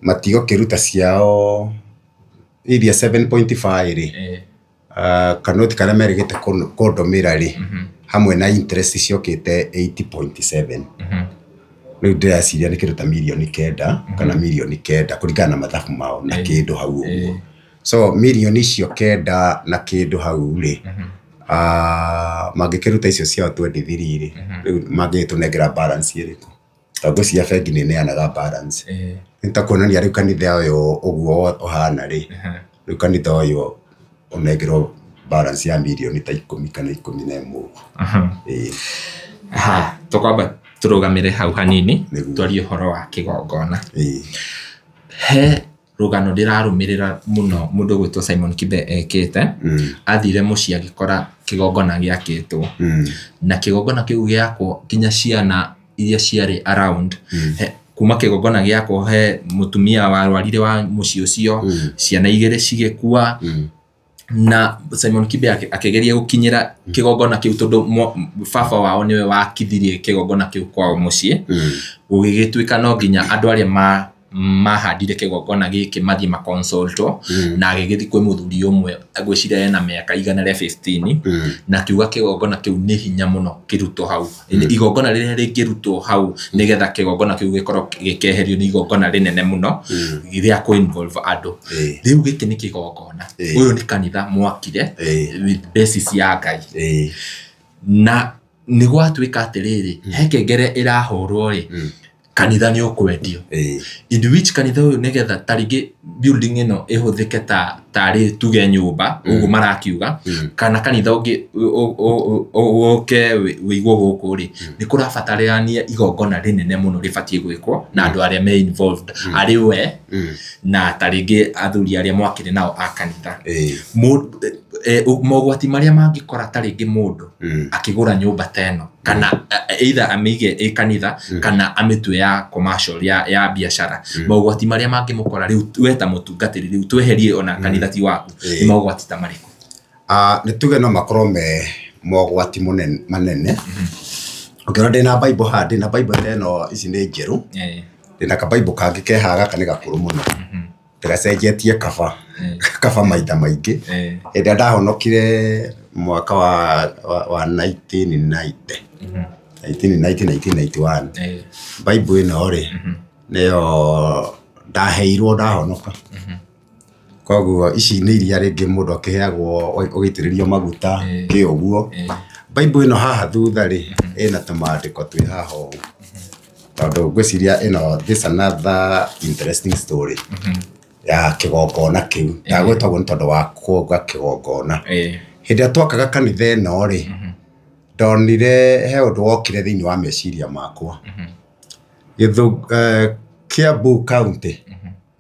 matigũkĩruta ciao iria 7.5 rĩ, kanoti karĩa merĩgĩte kũndũmĩra rĩ, hamwe na interest ciokĩte 80.7. Rĩu ndĩreciria nĩ kĩndũ ta mirioni 9 kana mirioni 9 kũringana na mathabu mao na kĩndũ hau ũguo. So mirioni icio 9 na kĩndũ hau rĩ, mangĩkĩruta icio ciao 23 rĩ, rĩu mangĩgĩtũnengera balance ĩrĩkũ? Tondũ cia bengi nĩ ineanaga balance. Nĩ ta kuonania rĩu kanitha ũyũ ũguo ũhana rĩ, rĩu kanitha ũyũ ũnengerwo balance ya mirioni ta 10 kana 11 ũguo. Ĩĩ. Ha, tũkwamba tũrũgamĩre hau hanini, twarie ũhoro wa kĩgongona. He rũgano ndĩrarũmĩrĩra mũno mũndũ ũgwĩtwo Simon Kibe ekĩte. Athire mũciĩ agĩkora kĩgongona gĩakĩtwo. Na kĩgongona kĩu gĩakwo nginya ciana iria ciarĩ around. Kuma kĩgongona gĩakwo he mũtumia warwarire wa mũciĩ ũcio, ciana igĩrĩ cigĩkua. Na Simon Kibe akĩgeria gũkinyĩra kĩgongona kĩu tondũ baba wao nĩwe wakithirie kĩgongona kĩu kwao mũciĩ. Gũgĩgĩtuĩka no nginya andũ arĩa mahandire kĩgongona gĩkĩ mathiĩ maconsultwo, na agĩgĩthiĩ kwĩ mũthuri ũmwe ngwĩciria ena mĩaka 115, na akiuga kĩgongona kĩu nĩ hinya mũno kĩrutwo hau. Igongona rĩrĩa rĩngĩrutwo hau nĩgetha kĩgongona kĩu gĩkorwo gĩkeherio nĩ igongona rĩnene mũno rĩa kũ-involve andũ. Rĩu gĩkĩ nĩ kĩgongona. Ũyũ nĩ kanitha mwakire with basis ya Ngai. Na nĩ gwatuĩka atĩrĩrĩ, he kengere ĩrahũrwo rĩ, kanitha nĩ ũkwendio. In which kanitha ũyũ nĩgetha ta rĩngĩ building ĩno ĩhũthĩke ta tarĩ tuge nyũmba ũguo marakiuga, kana kanitha ũngĩ ũke wĩigwo gũkũ rĩ, nĩ kũrabatarania igongona rĩnene mũno rĩbatiĩ gwĩkwo na andũ arĩa me involved, arĩ we na ta rĩngĩ athuri arĩa mwakĩrĩ nao a kanitha. Mogwati marĩa mangĩkora ta rĩngĩ mũndũ akĩgũra nyũmba ta ĩno, kana either amĩige ĩ kanitha kana amĩtue ya commercial ya biacara, mogwati marĩa mangĩmũkora rĩu we ta mũtungatĩri rĩu tweherie ona kanitha ti waku, nĩ mogwati ta marĩkũ? Nĩ tuge no makorwo me mogwati manene. Ũngĩona ndĩna Bible haha, ndĩna Bible ta ĩno, ici nĩ njerũ. Ndĩna ka Bible kangĩ ke haha, gaka nĩ gakũrũ mũno. Ndĩgacenjetie kaba. Kaba maita maingĩ. Hĩndĩ ĩrĩa ndahonokire mwaka wa 1990. 1990, 1991. Bible ĩno rĩ, nĩyo ndaheirwo ndahonoka. Koguo ici nĩ iria rĩngĩ mũndũ akĩheagwo ũgĩitĩrĩrio maguta kĩ ũguo. Bible ĩno haha thutha rĩ, ĩna tũmandĩko twĩ haha ũũ. Tondũ ngwĩciria ĩno this another interesting story ya kĩgongona kĩu. Ndagwĩtagwo nĩ tondũ wa kuonga kĩgongona. Hĩndĩ ĩrĩa twakaga kanitha ĩno rĩ, ndonire he ũndũ wokire thĩinĩ wa meciria makwa. Kiambu County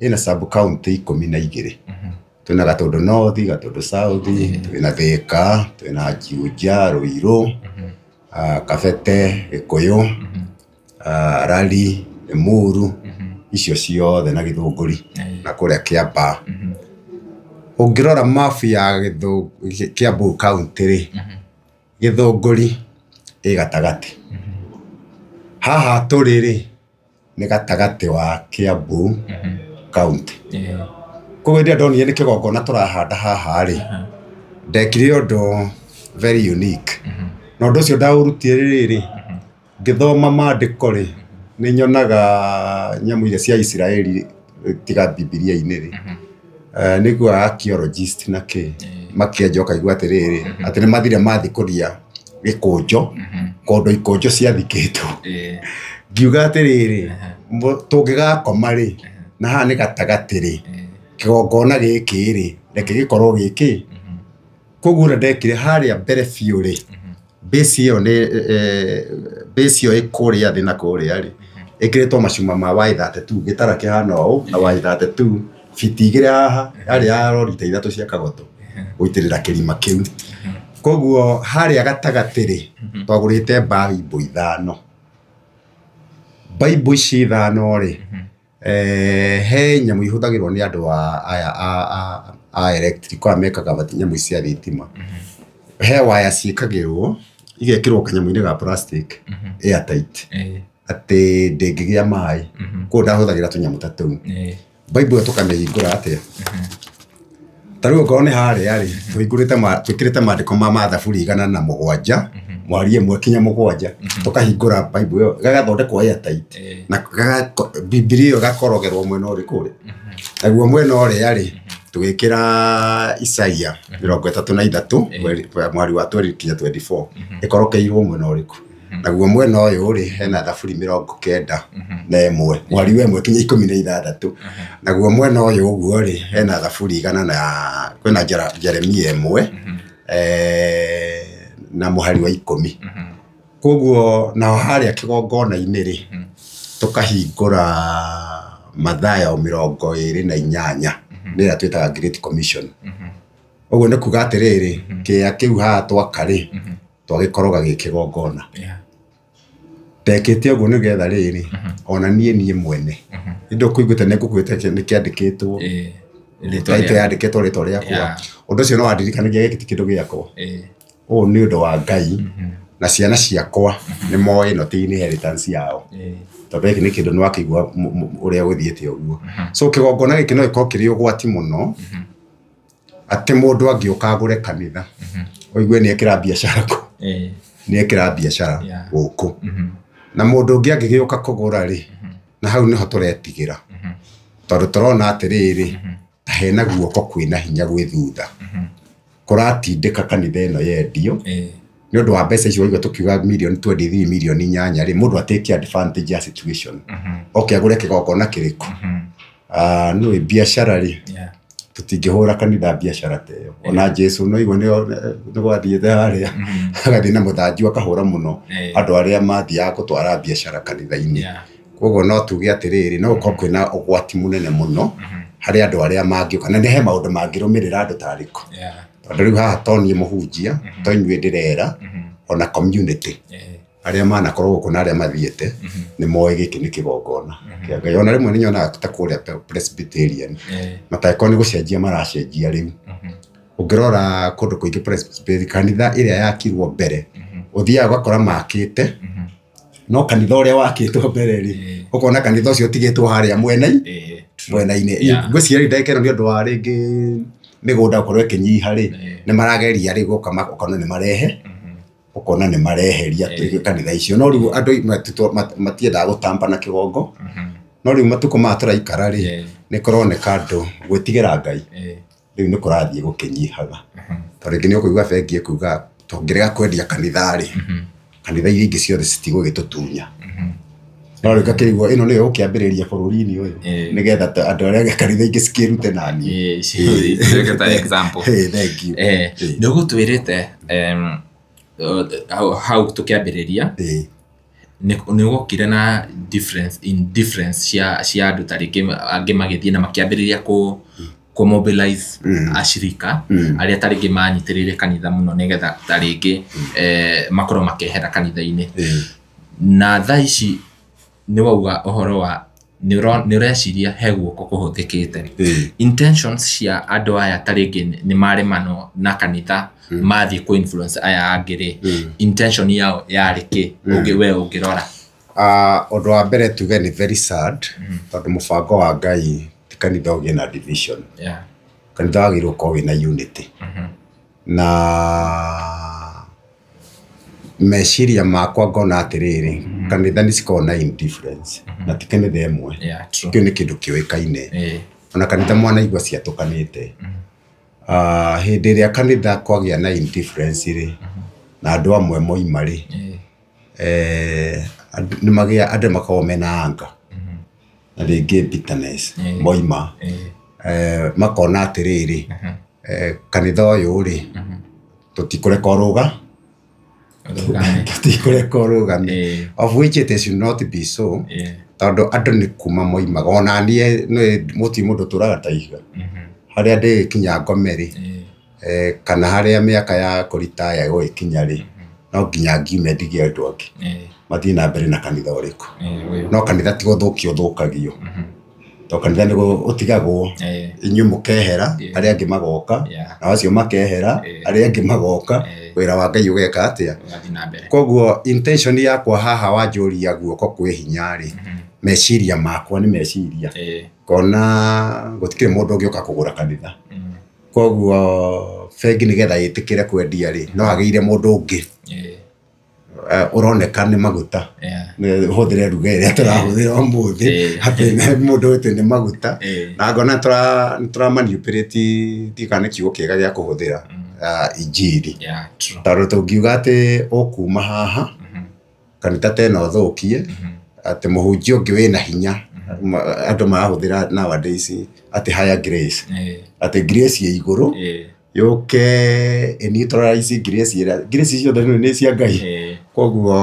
ĩna sub county 12. Twĩna Gatũndũ North, Gatũndũ South, twĩna Thika, twĩna Juja, Ruiru, Kabete, Gĩkũyũ, Rari, Limuru, icio ciothe na Gĩthũngũri na kũrĩa Kiambaa. Ũngĩrora map ya Kiambu County rĩ, Gĩthũngũri ĩ gatagatĩ. Haha tũrĩ rĩ, nĩ gatagatĩ wa Kiambu County. Koguo hĩndĩ ĩrĩa ndonire nĩ kĩgongona tũrahanda haha rĩ, ndekire ũndũ very unique. Na ũndũ ũcio ndaũrutire rĩrĩ, ngĩthoma maandĩko rĩ, nĩ nyonaga nyamũ iria cia Isiraeli tiga Bibilia-inĩ rĩ, nĩguo archaeologist na kĩ makĩenja ũkaigua atĩrĩrĩ, atĩ nĩ mathire mathiĩ kũria gĩkũnjo, kũndũ ikũnjo ciathikĩtwo. Ngiuga atĩrĩrĩ, tũngĩgakoma rĩ, na haha nĩ gatagatĩ rĩ, kĩgongona gĩkĩ rĩ, reke gĩkorwo gĩkĩ. Koguo ũrĩa ndekire harĩa mbere biũ rĩ, base ĩyo nĩ base ĩyo ĩ kũrĩa thĩ na kũrĩa rĩ, Ĩkĩrĩtwo macuma ma Y32 gĩtara kĩhana ũũ na Y32 fiti 2 haha yarĩ ya rori ta 3 cia kagoto gũitĩrĩra kĩrima kĩu. Koguo harĩa gatagatĩ rĩ twagũrĩte baibũ 5. Baibũ ici 5 rĩ he nyamũ ihũthagĩrwo nĩ andũ aya a electric arĩa mekaga nyamũ cia thitima. He waya ciĩkagĩrwo igekĩrwo kanyamũ-inĩ ga plastic airtight atĩ ndĩngĩgĩa maĩ. Koguo ndahũthagĩra tũnyamũ ta tũu. Baibũ ĩyo tũkamĩhingũra atĩa? Ta rĩu okorwo nĩ harĩa rĩ tũhingũrĩte twĩkĩrĩte maandĩko ma mathaburi 107 mwari 1 kinya 7 tũkahingũra baibũ ĩyo gagathondekwo airtight na Bibilia ĩyo ĩgakorogerwo mwena ũrĩkũ rĩ. Naguo mwena ũrĩa rĩ tũgĩkĩra Isaia 33 mwari wa 20 kinya 24 ĩkorokeirwo mwena ũrĩkũ. Naguo mwena ũyũ rĩ hena thaburi 91 mwari wa 1 kinya 16. Naguo mwena ũyũ ũguo rĩ hena thaburi 100 na kwĩna Jeremia 1 na mũhari wa 10. Koguo nao harĩa kĩgongona-inĩ rĩ tũkahingũra Mathayo 28 nĩrĩa twĩtaga Great Commission. Ũguo nĩ kuga atĩrĩrĩ kĩea kĩu haha twaka rĩ twagĩkoroga gĩ kĩgongona. Ndekĩte ũguo nĩgetha rĩrĩ ona niĩ mwene nĩ ndũkũiguĩte nĩ ngũkwĩte nĩ kĩandĩkĩtwo rĩtwa yandĩkĩtwo rĩtwa rĩakwa. Ũndũ ũcio no wandirikanagia gĩkĩ ti kĩndũ gĩakwa. Ũũ nĩ ũndũ wa Ngai na ciana ciakwa nĩ moĩ ĩno ti inheritance yao. Tondũ gĩkĩ nĩ kĩndũ nĩ wakĩigua ũrĩa gũthiĩte ũguo. So kĩgongona gĩkĩ no gĩkorwo kĩrĩ ũgwati mũno atĩ mũndũ angĩũka agũre kanitha ũigue nĩ ekĩra biacara kũ nĩ ekĩra biacara gũkũ. Na mũndũ ũngĩ angĩgĩũka kũgũra rĩ na hau nĩho tũretigĩra tondũ tũrona atĩrĩrĩ ta hena guoko kwĩna hinya gwĩ thutha kũratindĩka kanitha ĩno yendio nĩ ũndũ wa mbeca icio waigua tũkiuga mirioni 23 mirioni 8 rĩ mũndũ atake advantage ya situation oke agũre kĩgongona kĩrĩkũ. Nĩ biacara rĩ tũtingĩhũra kanitha biacara ta ĩyo. Ona Jesu no igua nĩ gwathiĩte harĩa agathiĩ na mũthanju akahũra mũno andũ arĩa mathiaga gũtwara biacara kanitha-inĩ. Koguo no tuge atĩrĩrĩ no gũkorwo kwĩna ũgwati mũnene mũno harĩ andũ arĩa mangĩũka na nĩ he maũndũ mangĩrũmĩrĩra andũ ta arĩkũ. Tondũ rĩu haha to niĩ mũhunjia to inyuĩ ndĩrera ona community arĩa manakorwo gũkũ na arĩa mathiĩte nĩ moĩ gĩkĩ nĩ kĩgongona kĩa Ngai. Ona rĩmwe nĩ nyonaga ta kũrĩa Presbyterian matangĩkorwo nĩ gũcenjia maracenjia rĩu. Ũngĩrora kũndũ kũingĩ Presbyterian kanitha ĩrĩa yakirwo mbere ũthiaga ũgakora makĩte no kanitha ũrĩa wakĩtwo mbere rĩ ũkona kanitha ũcio ũtigĩtwo harĩa mwena-inĩ. Ngwĩciria ndagĩka ĩno nĩ ũndũ wa rĩngĩ mĩgũnda gũkorwo ĩkĩnyiha rĩ nĩ marageria rĩu gũka ũkona nĩ marehe ũkona nĩ mareheria kanitha icio. No rĩu andũ matiendaga gũtamba na kĩgongo. No rĩu matukũ maya tũraikara rĩ nĩ kũroneka andũ gwĩtigĩra Ngai rĩu nĩ kũrathiĩ gũkĩnyihaga. Tondũ rĩngĩ nĩ ũkũigua bengi ĩkuga tũngĩrega kwendia kanitha rĩ kanitha iria ingĩ ciothe citigũgĩtũtunya. No rĩu ngakĩigua ĩno nĩyo ũkĩambĩrĩria bũrũri-inĩ ũyũ nĩgetha andũ arĩa kanitha ingĩ cikĩrute naniĩ. Thank you. Nĩ ũgũtwĩrĩte hau tũkĩambĩrĩria nĩ gũkire na difference in difference cia andũ ta rĩngĩ angĩ magĩthiĩ na makĩambĩrĩria kũ mobilize ashirika arĩa ta rĩngĩ manyitĩrĩire kanitha mũno nĩgetha ta rĩngĩ makorwo makĩehera kanitha-inĩ. Na thaa ici nĩ wauga ũhoro wa nĩ ũreciria he guoko kũhũthĩkĩte. Intentions cia andũ aya ta rĩngĩ nĩ maremanwo na kanitha mathiĩ kũ influence aya angĩ rĩ intention yao yarĩ kĩ we ũngĩrora? Ũndũ wa mbere tuge nĩ very sad tondũ mũbango wa Ngai ti kanitha ũgĩe na division. Kanitha wagĩrĩirwo gũkorwo wĩna unity. Na meciria makwa ngona atĩrĩrĩ kanitha nĩ cikoragwo na indifference na ti kanitha ĩmwe. Kĩu nĩ kĩndũ kĩũĩkaine. Ona kanitha mwanaigua ciatũkanĩte. Hĩndĩ ĩrĩa kanitha kwagĩa na indifference rĩ na andũ amwe moima rĩ nĩ magĩa andũ makoragwo mena anger na rĩngĩ bitterness moima makona atĩrĩrĩ kanitha ũyũ rĩ tũtikũreka ũrũga tũtikũreka ũrũgame of which it should not be so. Tondũ andũ nĩ kuma moimaga ona niĩ nĩ mũti mũndũ tũraga ta ihiga harĩa ndĩgĩkinya ngome rĩ, kana harĩa mĩaka ya kũritaya ĩgũgĩkinya rĩ, no nginya ngiume ndigie andũ angĩ mathiĩ na mbere na kanitha ũrĩkũ. No kanitha ti gũthũkio ũthũkagio, to kanitha nĩ ũtigagwo inyuĩ mũkehera, arĩa angĩ magoka, na acio makehera, arĩa angĩ magoka, wĩra wa Ngai ũgeka atĩa? Koguo intention yakwa haha wanjũria guoko kwĩ hinya rĩ, meciria makwa nĩ meciria kona gũtikĩrĩ mũndũ ũngĩũka kũgũra kanitha. Koguo bengi nĩgetha ĩtĩkĩre kwendia rĩ, no agĩire mũndũ ũngĩ ũroneka nĩ maguta, hũthĩre ruga ĩrĩa tũrahũthĩra ũmũthĩ atĩ mũndũ ũyũ nĩ maguta, na ngona nĩ tũra manipulate, ndiũĩ kana nĩ kiugo kĩega gĩa kũhũthĩra, injiri. Tondũ tũngiuga atĩ ũkuma haha kanitha ta ĩno ũthũkie, atĩ mũhunjia ũngĩ wĩna hinya, andũ marahũthĩra nowadays atĩ higher grace, atĩ grace ĩ igũrũ yũke ĩ neutralize grace ĩrĩa grace ciothe nĩ cia Ngai. Koguo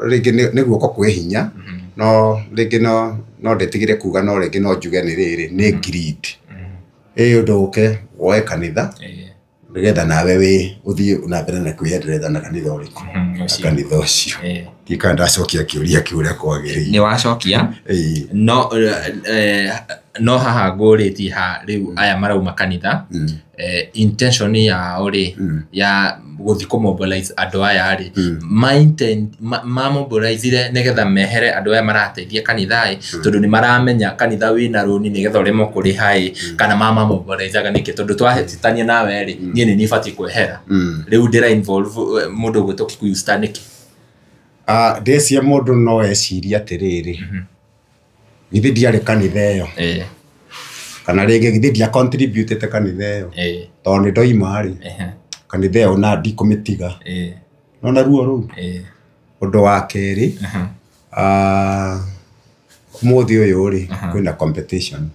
rĩngĩ nĩ guoko kwĩ hinya, no rĩngĩ no ndĩtigĩre kuga, no rĩngĩ no njuge nĩ rĩrĩ nĩ greed ĩ ũndũ ũke woe kanitha nĩgetha nawe wĩ ũthiĩ na mbere na kwĩendereza na kanitha ũrĩkũ, na kanitha ũcio. Ndiũĩ kana ndacokia kĩũria kĩu ũrĩa kwagĩrĩire. Nĩ wacokia. No no haha ngũrĩtie ha rĩu aya marauma kanitha, intention yao rĩ ya gũthiĩ kũ mobilize andũ aya rĩ, ma mobilizire nĩgetha mehere andũ aya marateithia kanitha ĩ, tondũ nĩ maramenya kanitha wĩna rũni nĩgetha ũremwo kũrĩha ĩ, kana ma mobilizaga nĩkĩ? Tondũ twahĩtania nawe rĩ, niĩ nĩ niĩ batiĩ kwehera. Rĩu ndĩra involve mũndũ ũgwĩtwo Kikuyu Star nĩkĩ? Ndĩciria mũndũ no ecirie atĩrĩrĩ, githĩ ndiarĩ kanitha ĩyo, kana rĩngĩ githĩ ndia contributĩte kanitha ĩyo, tondũ nĩ ndoima rĩ, kanitha ĩyo na ndikũmĩtiga. Nona ruo rũu. Ũndũ wa kerĩ, ũmũthĩ ũyũ rĩ, kwĩna competition.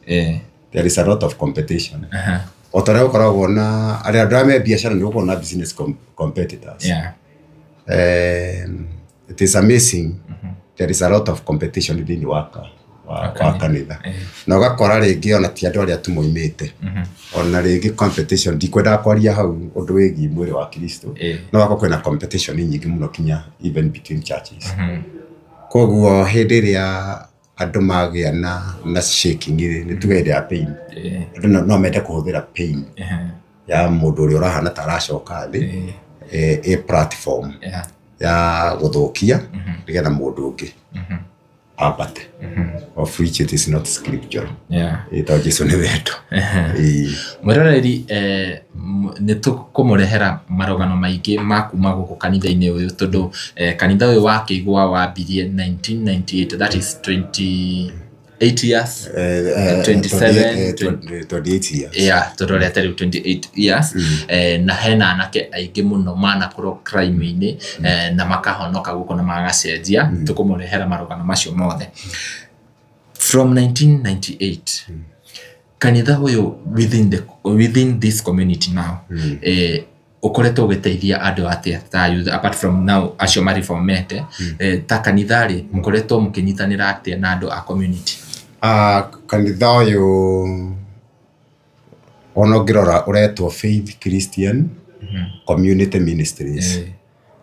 There is a lot of competition. O ta ũrĩa gũkoragwo na arĩa andũ arĩa me biacara, nĩ gũkoragwo na business competitors. It is amazing, there is a lot of competition thĩinĩ wa kanitha, na ũgakora rĩngĩ ona ti andũ arĩa tu moimĩte, ona rĩngĩ competition, ndikwendaga kwaria hau ũndũ wĩgiĩ mwĩrĩ wa Kristo, no gũgakorwo kwĩna competition nyingĩ mũno kinya even between churches. Koguo hĩndĩ ĩrĩa andũ magĩa na shaking rĩ, nĩ tuge hĩndĩ ya pain, andũ no mende kũhũthĩra pain ya mũndũ ũrĩa ũrahana ta aracoka thĩ ĩ platform ya gũthũkia nĩgetha mũndũ ũngĩ ambate, of which it is not scriptural. Tondũ Jesũ nĩ wendo. Mwĩroreri, nĩ tũkũmũrehera marũgano maingĩ ma kuma gũkũ kanitha-inĩ ũyũ, tondũ kanitha ũyũ wa Kĩigua wambirie 1998, that is 28 years, 27, 28 years. Yeah, tũrorete rĩu 28 years, na hena anake aingĩ mũno manakorwo crime-inĩ, na makahonoka gũkũ na magacenjia. Tũkũmũrehera marũgano macio mothe. From 1998 kanitha ũyũ within this community now, ũkoretwo ũgĩteithia andũ atĩa ta youth, apart from now acio mareformete, ta kanitha rĩ, mũkoretwo mũkĩnyitanĩra atĩa na andũ a community? Kanitha ũyũ ona ũngĩrora ũretwo Faith Christian Community Ministries.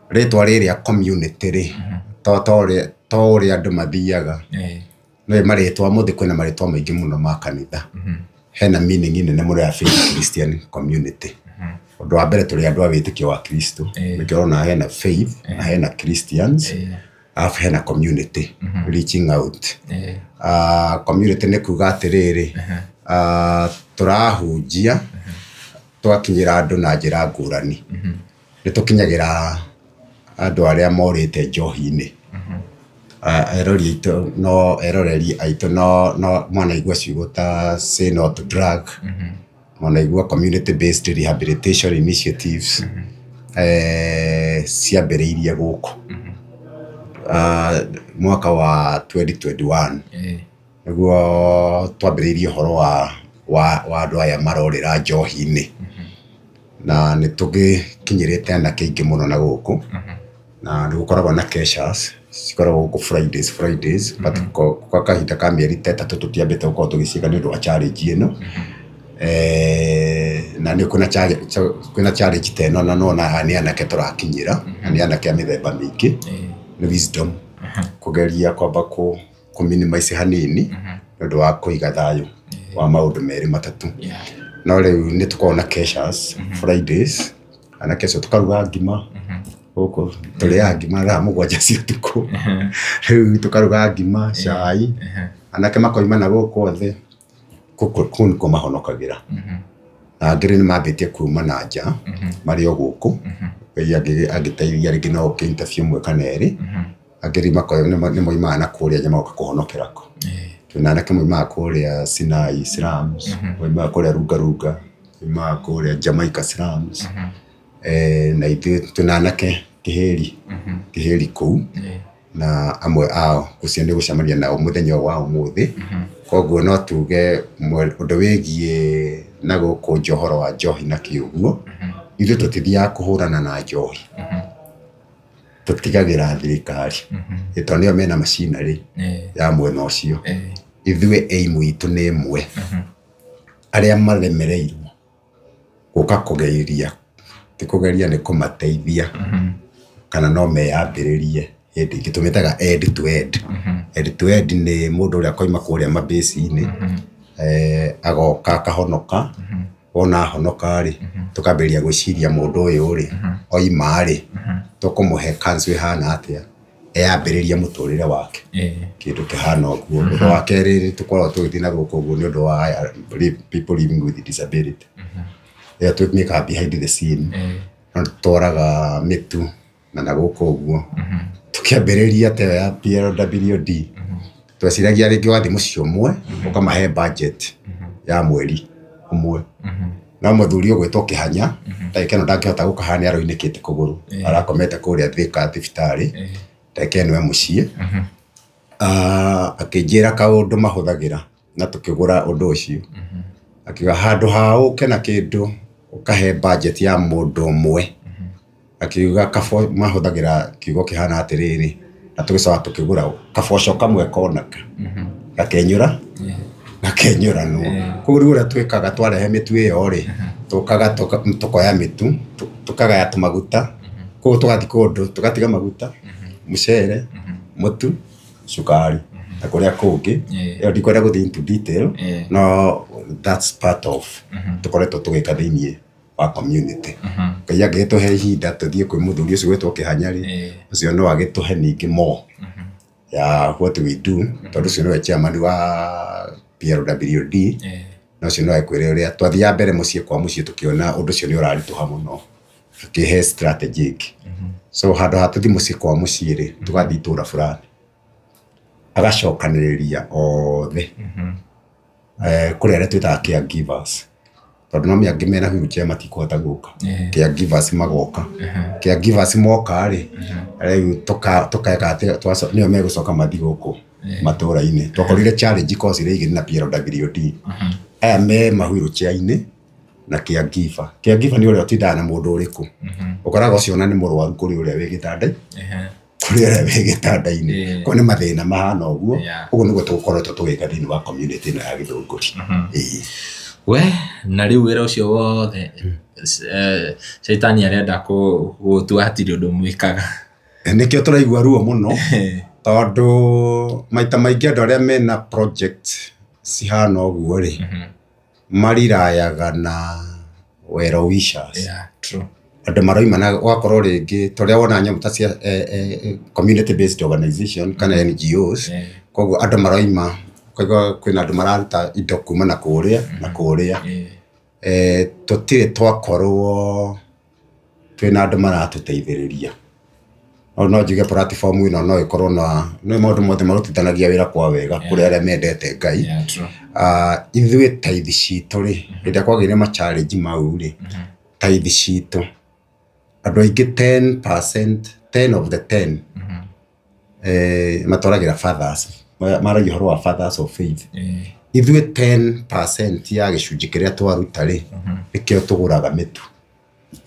Rĩtwa rĩrĩa community rĩ, to ũrĩa andũ mathiaga nĩ marĩtwa mũthĩ, kwĩna marĩtwa maingĩ mũno ma kanitha, hena meaning nene mũno ya Faith Christian Community. Ũndũ wa mbere, tũrĩ andũ a wĩtĩkio wa Kristo, nĩkĩo ũrona hena faith na hena Christians, alafu hena community reaching out. Community nĩ kuga atĩrĩrĩ, tũrahunjia tũgakinyĩra andũ na njĩra ngũrani. Nĩ tũkinyagĩra andũ arĩa morĩte njohi-inĩ. Eroreri aitũ no eroreri aitũ no mwanaigua ciugo ta "say no to drug", mwanaigua community based rehabilitation initiatives, ciambĩrĩirie gũkũ mwaka wa 2021, nĩguo twambĩrĩirie ũhoro wa andũ aya marorĩra njohi-inĩ, na nĩ tũgĩkinyĩrĩte anake aingĩ mũno na gũkũ, na nĩ gũkoragwo na keshas. Cikoragwo gũkũ Fridays but kwa kahinda ka mĩeri ta 3 tũtiambĩte gũkorwo tũgĩciĩka nĩ ũndũ wa challenge ĩno. Na nĩ kwĩna challenge ta ĩno na nona nĩ anake tũrakinyĩra, na nĩ anake a mĩthemba mĩingĩ. Nĩ wisdom kũgeria kwamba kũ minimize hanini nĩ ũndũ wa kũiga thayũ wa maũndũ merĩ matatũ. No rĩu nĩ tũkoragwo na keshas Fridays, anake acio tũkaruga ngima gũkũ, tũrĩaga ngima thaa 7 cia ũtukũ. Rĩu tũkaruga ngima, cai, anake makoima na gũkũ othe, kũu nĩkuo mahonokagĩra. Na angĩ rĩu nĩ mambĩtie kuma na nja marĩ o gũkũ, angĩteithia rĩngĩ no ũke interview ĩmwe kana ĩrĩ. Angĩ rĩu nĩ moimaga na kũrĩa nja magoka kũhonokera kũ. Twĩna anake moimaga kũrĩa Sinai slums, moimaga kũrĩa Runga Runga, moimaga kũrĩa Jamaica slums. Na ithuĩ twĩna anake Kĩhĩri kũu, na amwe ao ũcio nĩ gũcemania nao mũthenya wa ũmũthĩ. Koguo no tuge ũndũ wĩgiĩ na gũkũ nja ũhoro wa njohi na kĩũguo, ithuĩ tũtithiaga kũhũrana na njohi, tũtigagĩra thirikari tondũ nĩo mena machinery ya mwena ũcio. Ithuĩ aim itũ nĩ ĩmwe, arĩa maremereirwo gũka kũgeria, ti kũgeria nĩ kũmateithia, kana no meyambĩrĩrie hĩndĩ ĩngĩ. Tũmĩtaga end to end. End to end nĩ mũndũ ũrĩa akoima kũrĩa mabĩci-inĩ, agoka akahonoka. Wona ahonoka rĩ, tũkambĩrĩria gwĩciria mũndũ ũyũ rĩ, oima rĩ, tũkũmũhe counsel ĩhana atĩa eyambĩrĩrie mũtũrĩre wake, kĩndũ kĩhana ũguo. Ũndũ wa kerĩ tũkoragwo tũgĩthiĩ na gũkũ ũguo nĩ ũndũ wa people living with disability. Ĩyo tũmĩkaga behind the scene, no tũtwaraga mĩtu na gũkũ ũguo. Tũkĩambĩrĩria ta ĩyo ya PLWD, tweciragia rĩngĩ wathiĩ mũciĩ ũmwe ũkamahe budget ya mweri ũmwe. No mũthuri ũgwĩtwo Kĩhanya, ndagĩka ĩno ndangĩhota gũka haha nĩ aroinĩkĩte kũgũrũ, arakomete kũrĩa Thika thibitarĩ, ndagĩka ĩno e mũciĩ. Akĩnjĩra kaũndũ mahũthagĩra na tũkĩgũra ũndũ ũcio. Akiuga handũ ha ũke na kĩndũ ũkahe budget ya mũndũ ũmwe, akiuga kabo mahũthagĩra kiugo kĩhana atĩrĩrĩ, na tũgĩcoka tũkĩgũra kaboco kamwe konaka gakenyũra gakenyũranwo. Koguo rĩu ũrĩa twĩkaga twarehe mĩtu ĩyo rĩ, tũkaga tũkoya mĩtu, tũkagaya tũmaguta, koguo tũgathiĩ kũndũ tũgatiga maguta, mũcere, mũtu, cukari na kũrĩa kũngĩ. Ĩyo ndikwenda gũthiĩ into detail, no that's part of tũkoretwo tũgĩka thĩiniĩ wa community. Ngai angĩgĩtũhe ihinda tũthiĩ kwĩ mũthuri ũcio gwĩtwo Kĩhanya rĩ, ũcio no agĩtũhe ningĩ more ya what we do, tondũ ũcio nĩwe chairman wa PLWD, na ũcio no ekwĩre ũrĩa twathiaga mbere mũciĩ kwa mũciĩ tũkĩona ũndũ ũcio nĩ ũraritũha mũno, akĩhe strategy ĩngĩ. So handũ ha tũthiĩ mũciĩ kwa mũciĩ rĩ, tũgathiĩ itũra fulani, agacokanĩrĩria othe kũrĩ arĩa twĩtaga caregivers, tondũ no angĩ mena wheelchair matikũhota gũka, caregivers magoka. Caregivers moka rĩ, rĩu tũkeka atĩ nĩo megũcoka mathiĩ gũkũ matũra-inĩ. Twakorire challenge ikoragwo cirĩ igĩrĩ na PLWD, aya me ma wheelchair-inĩ na caregiver. Caregiver nĩ ũrĩa ũtindaga na mũndũ ũrĩkũ, ũkoraga ũcio ona nĩ mũrwaru kũrĩ ũrĩa wĩ gĩtanda, kũrĩ ũrĩa wĩ gĩtanda-inĩ. Koguo nĩ mathĩna mahana ũguo. Ũguo nĩguo tũkoretwo tũgĩka thĩinĩ wa community ĩno ya Gĩthũngũri. We na rĩu wĩra ũcio wothe, caitani arenda gũtua hatirĩ ũndũ mwĩkaga. Nĩkĩo tũraigua ruo mũno, tondũ maita maingĩ andũ arĩa mena project cihana ũguo rĩ, marirayaga na well wishers. Andũ maroima na ũgakorwo rĩngĩ ta ũrĩa wona nyamũ ta cia community based organization kana NGOs. Koguo andũ maroima, ũkaigua kwĩna andũ mararuta indo kuma na kũrĩa na kũrĩa. Tũtirĩ twakorwo twĩna andũ maratũteithĩrĩria. No njuge platform ĩno no ĩkorwo na nĩ maũndũ mothe marutithanagia wĩra kwa wega kũrĩ arĩa mendete Ngai. Ithuĩ tithe citũ rĩ, hĩndĩ ĩrĩa kwagĩire ma challenge mau rĩ, tithe citũ andũ aingĩ 10%, 10 of the 10 matwaragĩra fathers, maragia ũhoro wa fathers of faith. Ithuĩ 10% ya gĩcunjĩ kĩrĩa twaruta rĩ, nĩkĩo tũgũraga mĩtu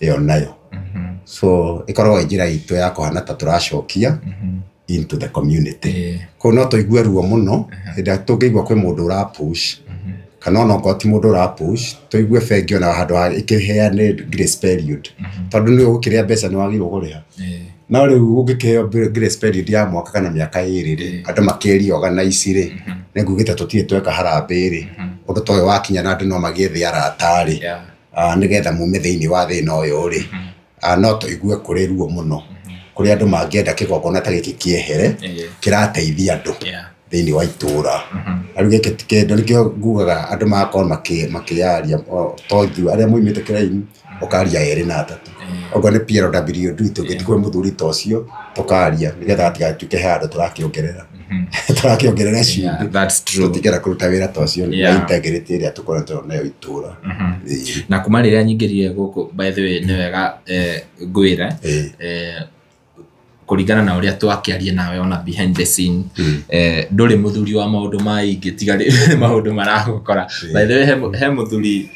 ĩyo nayo. So ĩkoragwo ĩ njĩra itũ ya kũhana ta tũracokia. into the community. Koguo no tũigue ruo mũno hĩndĩ ĩrĩa tũngĩigua kwĩ mũndũ ũra push, kana ona okorwo ti mũndũ ũra push, tũigue bengi ona handũ ha ĩkĩheane grace period, tondũ nĩ ũgũkĩrĩa mbeca nĩ wagĩrĩirwo kũrĩha. No rĩu ũngĩkĩheo grace period ya mwaka kana mĩaka 2 rĩ, andũ makĩri organize rĩ, nĩ ngugĩte tũtirĩ tweka harambee rĩ, ũndũ ta ũyũ wakinya na andũ no magĩethe arata rĩ, nĩgetha mume thĩinĩ wa thĩna ũyũ rĩ, no tũigue kũrĩ ruo mũno kũrĩ andũ mangĩenda kĩgongona ta gĩkĩ kĩehere kĩrateithia andũ thĩinĩ wa itũũra. Na rĩu gĩkĩ ti kĩndũ, nĩkĩo ngugaga andũ magakorwo makĩaria to ithuĩ arĩa moimĩte kĩraini, ũkaria 2 na 3. Okorwo nĩ PLWD tũngĩthiĩ kwĩ mũthuri ta ũcio tũkaria nĩgetha hatigatuĩke he handũ tũrakĩongerera. Tũrakĩongerera cumbĩ. That's true. Tũtingĩenda kũruta wĩra ta ũcio na integrity ĩrĩa tũkoretwo nayo itũũra. Na kuma rĩrĩa nyingĩrire gũkũ, by the way, nĩ wega ngwĩre, kũringana na ũrĩa twakĩaria nawe ona behind the scene, ndũrĩ mũthuri wa maũndũ maingĩ tiga maũndũ maragũkora. By the way, he mũthuri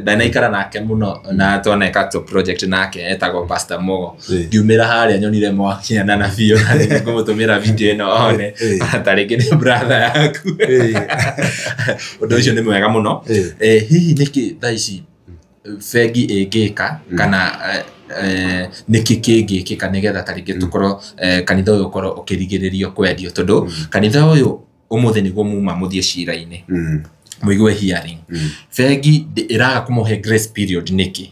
ndanaikara nake mũno na twaneka to project nake etagwo Pastor Mogo. Ngiumĩra harĩa nyonire mwakianana biũ na ngũmũtũmĩra video ĩno one, ta rĩngĩ nĩ brother yaku. Ũndũ ũcio nĩ mwega mũno. Hihi nĩkĩ thaa ici bengi ĩngĩka kana nĩkĩ kĩngĩkĩka nĩgetha ta rĩngĩ tũkorwo kanitha ũyũ ũkorwo ũkĩrigĩrĩrio kwendio, tondũ kanitha ũyũ ũmũthĩ nĩguo muma mũthiĩ cira-inĩ mũigue hearing, bengi ĩraga kũmũhe grace period nĩkĩ?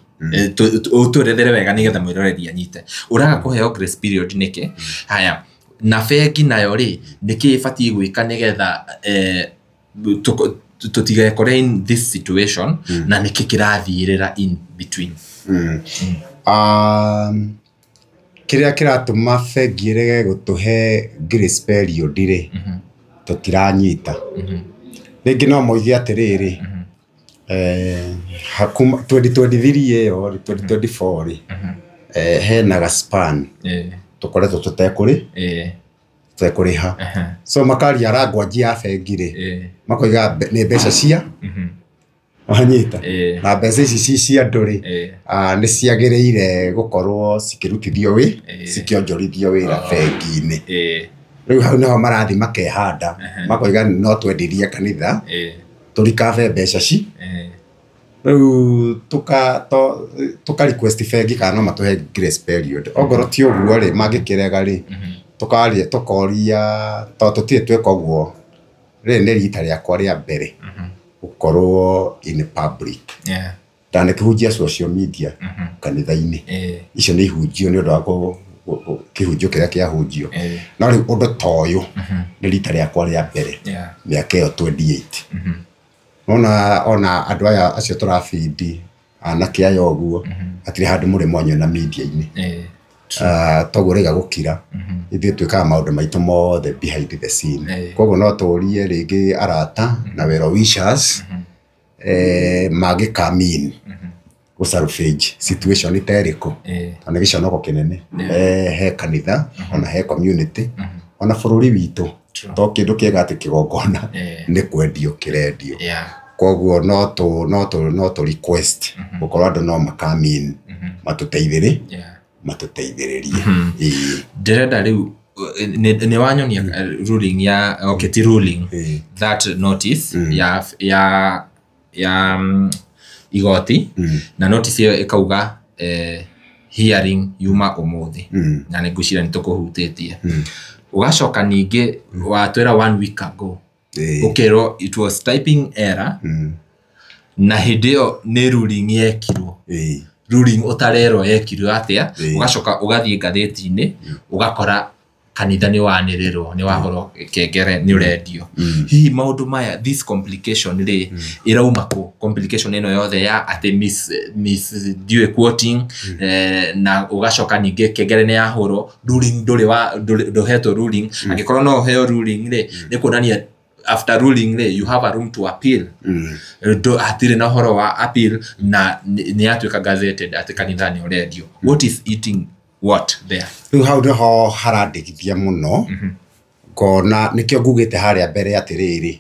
Ũtũerethere wega nĩgetha mwĩroreri anyite. Ũraga kũheo grace period nĩkĩ? Haya, na bengi nayo rĩ, nĩkĩ ĩbatiĩ gwĩka nĩgetha tũtigekore in this situation, na nĩkĩ kĩrathiĩrĩra in between? Kĩrĩa kĩratũma bengi ĩrege gũtũhe grace period rĩ, tũtiranyita. Rĩngĩ no moige atĩrĩrĩ, 2023 ĩyo rĩ, 2024 rĩ, hena ga span tũkoretwo tũtekũrĩha. So makaria language ya bengi rĩ, makoiga nĩ mbeca cia wanyita, na mbeca ici ci cia andũ rĩ, nĩ ciagĩrĩire gũkorwo cikĩrutithio cikĩonjorithio wĩra bengi-inĩ. Rĩu hau nĩho marathiĩ makehanda, makoiga no twendirie kanitha, tũrikabe mbeca ci. Rĩu tũka request bengi kana no matũhe grace period. Ongorwo ti ũguo rĩ, mangĩkĩrega rĩ, tũkaria, tũkoria, tondũ tũtirĩ tweka ũguo, rĩrĩ nĩ rita rĩakwa rĩa mbere gũkorwo in public. Ndanakĩhunjia social media kanitha-inĩ. Icio nĩ ihunjio nĩ ũndũ wa kĩhunjio kĩrĩa kĩahunjio. No rĩu ũndũ ta ũyũ nĩ rita rĩakwa rĩa mbere mĩaka ĩyo 28. Nona ona andũ aya acio tũrabindi anake aya ũguo, hatirĩ handũ mũrĩ mwanyona media-inĩ. Toguo rĩga gũkira, ithuĩ twĩkaga maũndũ maitũ mothe behind the scene. Koguo no tũrie rĩngĩ arata na well wishers, mangĩ come in gũ salvage situation ta ĩrĩkũ. Tondũ nĩ gĩconoko kĩnene. He kanitha, ona he community, ona bũrũri witũ. To kĩndũ kĩega atĩ kĩgongona nĩ kwendio kĩrendio. Koguo no tũ request gũkorwo andũ no ma come in matũteithĩrĩ, matũteithĩrĩrie. Ndĩrenda rĩu nĩ wanyonia ruling ya, okay, ti ruling, that notice ya igoti, na notice ĩyo ĩkauga hearing yuma ũmũthĩ, na nĩ ngwĩciria nĩ tũkũhutĩtie. Ũgacoka ningĩ watwĩra 1 week ago, ũkerwo it was typing error, na hĩndĩ ĩyo nĩ ruling yekirwo. Ruling ũtarerwo yekirwo atĩa, ũgacoka ũgathiĩ ngathĩti-inĩ, ũgakora kanitha nĩ wanĩrĩrwo, nĩ wahorwo kengere, nĩ ũrendio. Hihi maũndũ maya, this complication rĩ, ĩrauma kũ? Complication ĩno yothe ya atĩ miss ndiũĩ quoting, na ũgacoka ningĩ kengere nĩ yahũrwo, ruling ndũrĩ wa, ndũrĩ, ndũhetwo ruling. Angĩkorwo no ũheo ruling rĩ, nĩ kuonania after ruling rĩ, you have a room to appeal. Hatirĩ na ũhoro wa appeal, na nĩ yatuĩka gazetted atĩ kanitha nĩ ũrendio. What is eating what there? Rĩu hau nĩho harandĩkithia mũno, ngona nĩkĩo ngugĩte harĩa mbere atĩrĩrĩ,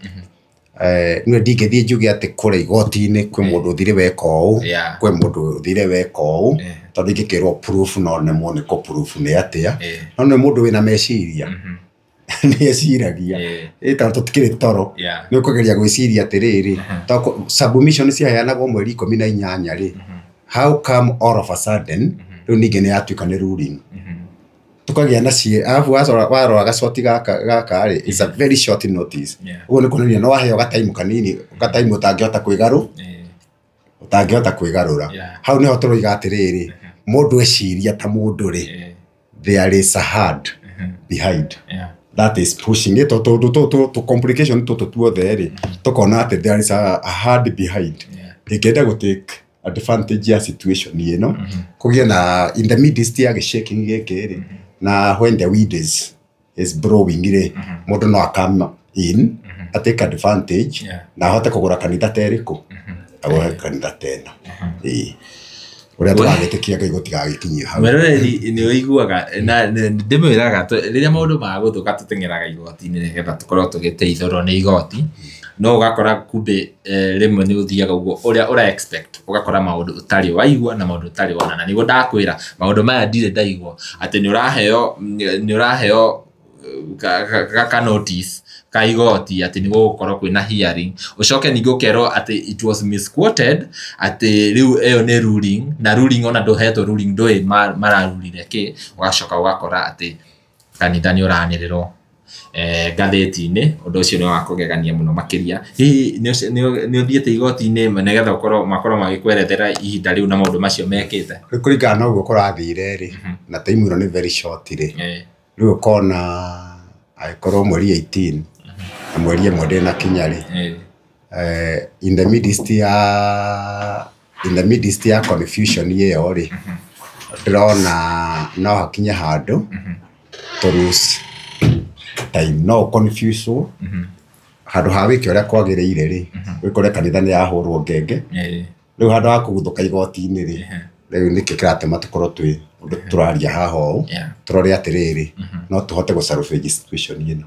niĩ ndingĩthiĩ njuge atĩ kũrĩa igoti-inĩ kwĩ mũndũ ũthire weka ũũ, kwĩ mũndũ ũthire weka ũũ, Tondũ ingĩkĩrwo proof no nemwo nĩ kũ proof nĩ atĩa. No nĩ mũndũ wĩna meciria. Nĩ eciragia. Ĩ tondũ tũtikĩrĩ toro. Nĩ ũkũgeria gwĩciria atĩrĩrĩ, tondũ submission ciaheanagwo mweri 18 rĩ, how come all of a sudden rĩu ningĩ nĩ yatuĩka nĩ ruling? Tukagĩa na ciĩ arabu warora gacoti gaka rĩ, is a very short notice. Ũguo nĩ kuonania no waheo gataimu kanini, gataimu ũtangĩhota kwĩgarũ ũtangĩhota kwĩgarũra. Hau nĩho tũroiga atĩrĩrĩ, mũndũ eciria ta mũndũ rĩ, there is a hand behind that is pushing it, tondũ tũ complication tũtũ tuothe rĩ, tũkona atĩ there is a hand behind ĩngĩenda gũ take advantage ya situation ĩno, kũgĩe na in the midst ya gĩ-shaking gĩkĩ rĩ, na when the wind is blowing rĩ, mũndũ no akame in a take advantage na ahote kũgũra kanitha ta ĩrĩkũ, agũre kanitha ta ĩno. Ĩĩ, ũrĩa tũragĩtĩkia Ngai gũtigagĩkinyie hau. Mwĩroreri, nĩ ũiguaga na ndĩmwĩraga rĩrĩa maũndũ magũthũka tũteng'eraga igoti-inĩ nĩgetha tũkorwo tũgĩteithũrwo nĩ igoti, no ũgakora kumbe rĩmwe nĩ ũthiaga ũguo ũrĩa ũra expect, ũgakora maũndũ ũtarĩ waigua na maũndũ ũtarĩ wona. Na nĩguo ndakwĩra maũndũ maya ndirĩ ndaigua atĩ nĩ ũraheo ka notice ka igoti atĩ nĩ gũgũkorwo kwĩna hearing, ũcoke ningĩ ũkerwo atĩ it was misquoted, atĩ rĩu ĩyo nĩ ruling, na ruling ona ndũhetwo ruling, ndũĩ mararurire kĩ. Ũgacoka ũgakora atĩ kanitha nĩ ũranĩrĩrwo ngathĩti-inĩ. Ũndũ ũcio nĩ wa kũgegania mũno makĩria. Hihi nĩ ũthiĩte igoti-inĩ nĩgetha ũkorwo makorwo magĩkwerethera ihinda rĩu na maũndũ macio mekĩte? Rĩu kũringana na ũguo kũrathire rĩ, na time ĩno nĩ very short rĩ, rĩu ũkona angĩkorwo mweri 18 na mweri 1 ndĩnakinya rĩ, in the midst ya confusion ĩyo rĩ, ndĩrona no hakinye handũ to lose time, no confuse handũ ha wĩke ũrĩa kwagĩrĩire rĩ, wĩkore kanitha nĩ yahũrwo ngenge. Rĩu handũ ha kũguthũka igoti-inĩ rĩ, rĩu nĩkĩo kĩratũma tũkorwo twĩ ũndũ tũraria haha ũũ, tũrore atĩrĩrĩ, no tũhote gũ salvage situation ĩno.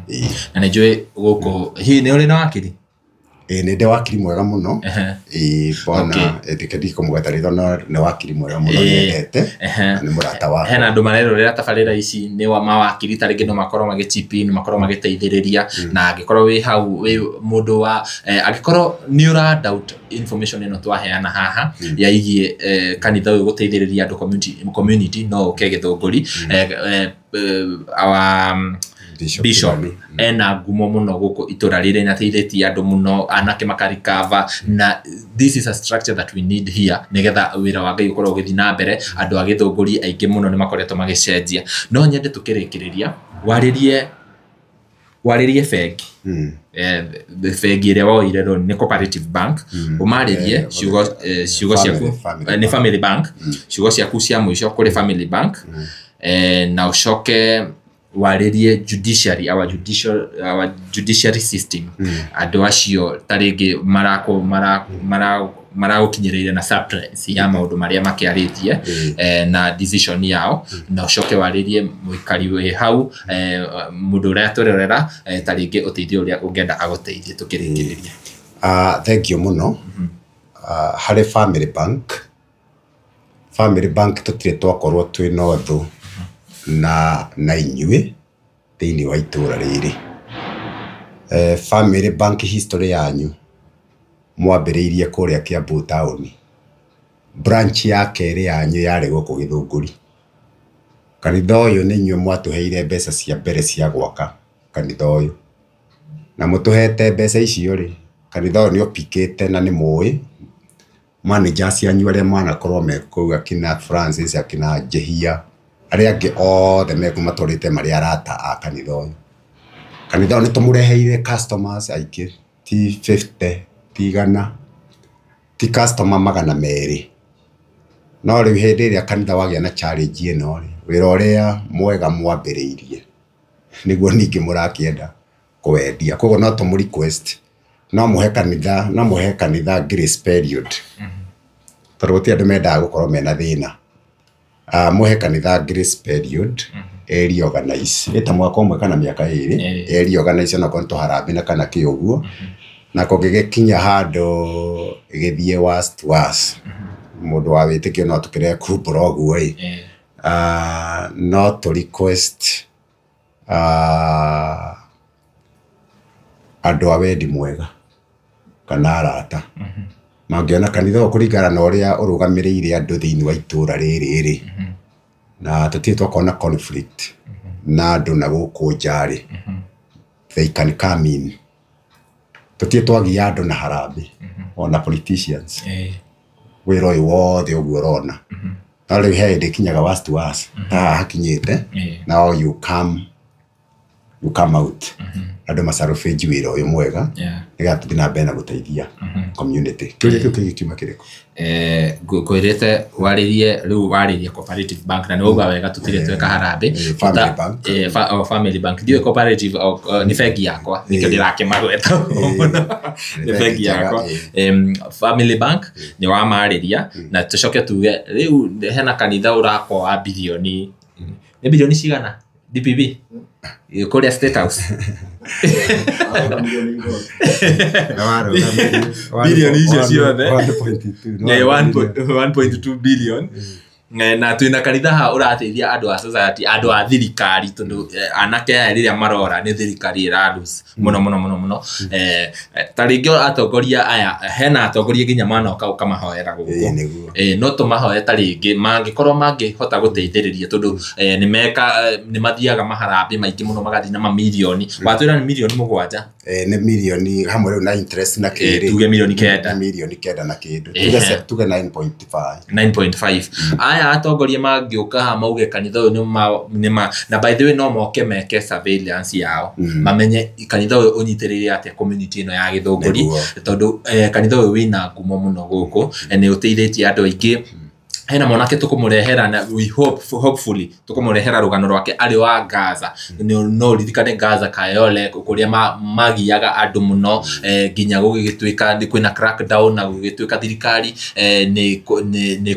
Ĩĩ. Na nĩ njũĩ gũkũ hihi nĩ ũrĩ na wakiri? Ĩĩ, nĩ ndĩ wakiri mwega mũno. Ĩĩ bwana, reke ndikũmũgweta rĩtwa, no nĩ wakiri mwega mũno nyendete na nĩ mũrata wakwa. Hena andũ marerorera tabarĩra ici nĩ wa mawakiri, ta rĩngĩ no makorwo magĩ chip in, makorwo magĩteithĩrĩria, na angĩkorwo wĩ hau wĩ mũndũ wa angĩkorwo nĩ ũra doubt information ĩno twaheana haha ya igiĩ kanitha ũyũ gũteithĩrĩria andũ community, no ũke Gĩthũngũri. Our Bishop, Bishop Kimani. Ena ngumo mũno gũkũ itũra rĩrĩ na ateithĩtie andũ mũno, anake makarikava, na this is a structure that we need here nĩgetha wĩra wa Ngai ũkorwo ũgĩthiĩ na mbere. Andũ a Gĩthũngũri aingĩ mũno nĩ makoretwo magĩcenjia. No nyende tũkĩrĩkĩrĩria warĩrie bengi, bengi ĩrĩa woire loan nĩ Cooperative Bank, ũmarĩrie ciugo ciaku. Family Nĩ Bank. Family Bank. Ciugo ciaku cia mũico kũrĩ Family Bank, na ũcoke warĩrie judiciary, our judiciary system, andũ acio ta rĩngĩ maragũkinyĩrĩire na surprise ya maũndũ marĩa makĩarĩtie na decision yao, na ũcoke warĩrie mũikari wĩ hau, mũndũ ũrĩa tũrerera, ta rĩngĩ ũteithio ũrĩa ũngĩenda agũteithie tũkĩrĩkĩrĩria. Thank you mũno. Harĩ Family Bank, Family Bank tũtirĩ twakorwo twĩ na ũthũ na inyuĩ thĩinĩ wa itũra rĩrĩ. Family Bank, history yanyu mwambĩrĩirie kũrĩa Kiambu taũni, branch ya kerĩ yanyu yarĩ gũkũ Gĩthũngũri. Kanitha ũyũ nĩ inyuĩ mwatũheire mbeca cia mbere cia gwaka kanitha ũyũ, na mũtũhete mbeca icio rĩ, kanitha ũyũ nĩ ũpikĩte, na nĩ mũĩ managers anyu arĩa manakorwo me kũu, akina Francis, akina Njehia, arĩa angĩ othe mekũ matũrĩte marĩ arata a kanitha ũyũ. Kanitha ũyũ nĩ tũmũreheire customers aingĩ, ti 50, ti 100, ti customer 200. No rĩu hĩndĩ ĩrĩa kanitha wagĩa na challenge ĩno rĩ, wĩra ũrĩa mwega mwambĩrĩirie nĩguo ningĩ mũrakĩenda kũwendia. Koguo no tũmũ request, no mũhe kanitha grace period, tondũ gũtirĩ andũ mendaga gũkorwo mena thĩna. Mũhe kanitha grace period ĩreorganize, ĩ ta mwaka ũmwe kana mĩaka 2, ĩreorganize, onakorwo nĩ tũharambee na kana kĩ ũguo, na kũngĩgĩkinya handũ ĩgĩthiĩ worse to worse, Mũndũ wa wĩtĩkio no tũkĩrege kumbũra ũguo ĩ. No tũ request andũ a wendi mwega kana arata mangĩona kanitha ũyũ kũringana na ũrĩa ũrũgamĩrĩire andũ thĩinĩ wa itũra rĩrĩ rĩ, na tũtirĩ twakorwo na conflict na andũ na gũkũ nja rĩ, they can come in. Tũtirĩ twagia andũ na harambĩ ona politicians. Wĩra ũyũ wothe ũguo ũrona, no rĩu he hĩndĩ ĩkinyaga worst to worst, ta haha hakinyĩte. Now you come out, andũ macarũbĩnji wĩra ũyũ mwega nĩgetha tũthiĩ na mbere na gũteithia community. Kĩũria kĩu kĩngĩ kiuma kĩrĩkũ? Ngwĩrĩte warĩrie rĩu warĩrie Cooperative Bank na nĩ wauga wega tũtirĩ tweka harambĩ. Family Bank. Oh, Family Bank, ndiũĩ Cooperative, oh, nĩ bengi yakwa, nĩkĩo ndĩrakĩmagweta mũno, nĩ bengi yakwa. Family Bank nĩ wamarĩria, na tũcoke tuge rĩu hena kanitha ũrakwo wa bilioni, nĩ bilioni cigana, DPP, kũrĩa State House? Bilioni icio ciothe. 1.2 billion. Na twĩna kanitha haha ũrateithia andũ a society, andũ a thirikari, tondũ anake aya rĩrĩa marora nĩ thirikari ĩralose mũno mũno mũno mũno. Ta rĩngĩ atongoria aya, hena atongoria nginya manoka ũkamahoera gũkũ. Nĩguo. No tũmahoe ta rĩngĩ mangĩkorwo mangĩhota gũteithĩrĩria, tondũ nĩ meka nĩ mathiaga maharambĩ maingĩ mũno, magathiĩ na mamirioni, watwĩra nĩ mirioni 7. Nĩ mirioni hamwe rĩu na interest na kĩrĩ. Tuge mirioni 9. Nĩ mirioni 9 na kĩndũ. Tuge 9.5. 9.5. Aya atongoria mangĩũka haha mauge kanitha ũyũ nĩ ma na by the way no moke meke surveillance yao, mamenye kanitha ũyũ ũnyitĩrĩire atĩa community ĩno ya Gĩthũngũri. Tondũ kanitha ũyũ wĩna ngumo mũno gũkũ, nĩ ũteithĩtie andũ aingĩ. Hena mwanake tũkũmũrehera na we hope, hopefully tũkũmũrehera rũgano rwake arĩ wa Gaza. No ũririkane Gaza Kayole kũrĩa magiaga andũ mũno, nginya gũgĩtuĩka nĩ kwĩna crackdown na gũgĩtuĩka thirikari nĩ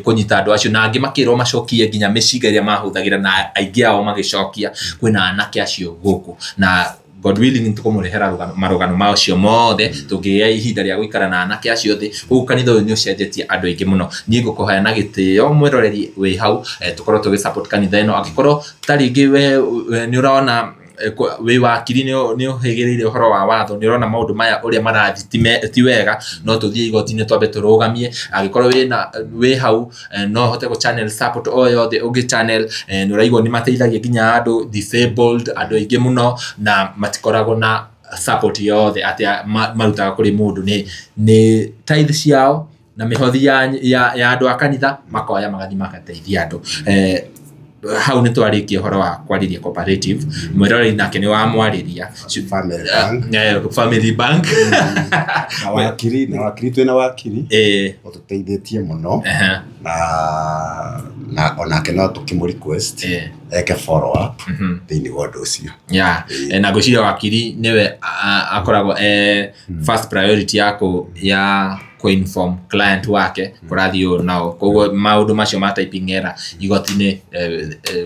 kũnyita andũ acio, na angĩ makĩrwo macokie nginya mĩcinga ĩrĩa mahũthagĩra, na aingĩ ao magĩcokia. Kwĩna anake acio gũkũ na God willing nĩtũkũmũrehera marũgano macio mothe tũngĩgĩa ihinda rĩa gũikara na anake acio thĩ. Koguo kanitha ũyũ nĩ ũcenjetie andũ aingĩ mũno. Niĩ ngũkũhoya na gĩtĩo, mwĩroreri wĩ hau, tũkorwo tũgĩ support kanitha ĩno. Angĩkorwo ta rĩngĩ we nĩ ũrona wĩ wakiri, nĩ ũhĩgĩrĩire ũhoro wa watho, nĩ ũrona maũndũ maya ũrĩa marathiĩ ti wega, no tũthiĩ igoti-inĩ twambe tũrũgamie. Angĩkorwo wĩ hau, no ũhote gũ channel support o yothe ũngĩ channel. Nĩ ũraigua nĩ mateithagia nginya andũ disabled, andũ aingĩ mũno, na matikoragwo na support yothe atĩ marutaga kũrĩ mũndũ, nĩ tithe ciao na mĩhothi ya andũ a kanitha makoya magathiĩ magateithia andũ. Hau nĩ twarĩkia ũhoro wa kwarĩria Cooperative. Mwĩroreri nake nĩ wamwarĩria. Family Bank. Family Bank. Na wakiri, twĩna wakiri ũtũteithĩtie mũno, na onake no tũkĩmũ request eke follow up thĩinĩ wa ũndũ ũcio. Yeah. Na ngwĩciria wakiri nĩwe akoragwo first priority yako ya kũinform client wake kũrathiĩ ũũ nao. Koguo maũndũ macio ma typing error igoti-inĩ,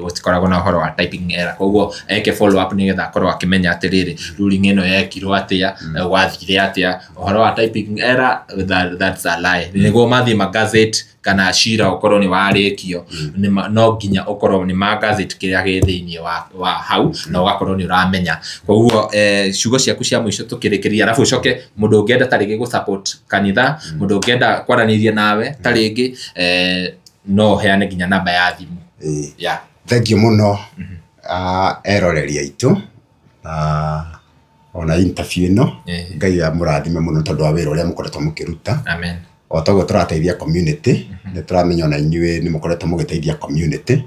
gũtikoragwo na ũhoro wa typing error, koguo eke follow up nĩgetha akorwo akĩmenya atĩrĩrĩ, ruling ĩno yekirwo atĩa, gwathire atĩa. Ũhoro wa typing error, that's a lie. Nĩguo mathiĩ magazette kana cira ũkorwo nĩ warĩkio, no nginya ũkorwo nĩ magazette kĩrĩa gĩ thĩinĩ wa hau na ũgakorwo nĩ ũramenya. Koguo ciugo ciaku cia mũico tũkĩrĩkĩria, arabu ũcoke mũndũ ũngĩenda ta rĩngĩ gũ-support kanitha, mũndũ ũngĩenda kwaranĩria nawe ta rĩngĩ, no ũheane nginya namba ya thimũ. Yeah. Thank you mũno, eroreri aitũ, na ona interview ĩno. Ngai amũrathime mũno tondũ wa wĩra ũrĩa mũkoretwo mũkĩruta. Amen. O toguo tũrateithia community, nĩ tũramenya ona inyuĩ nĩ mũkoretwo mũgĩteithia community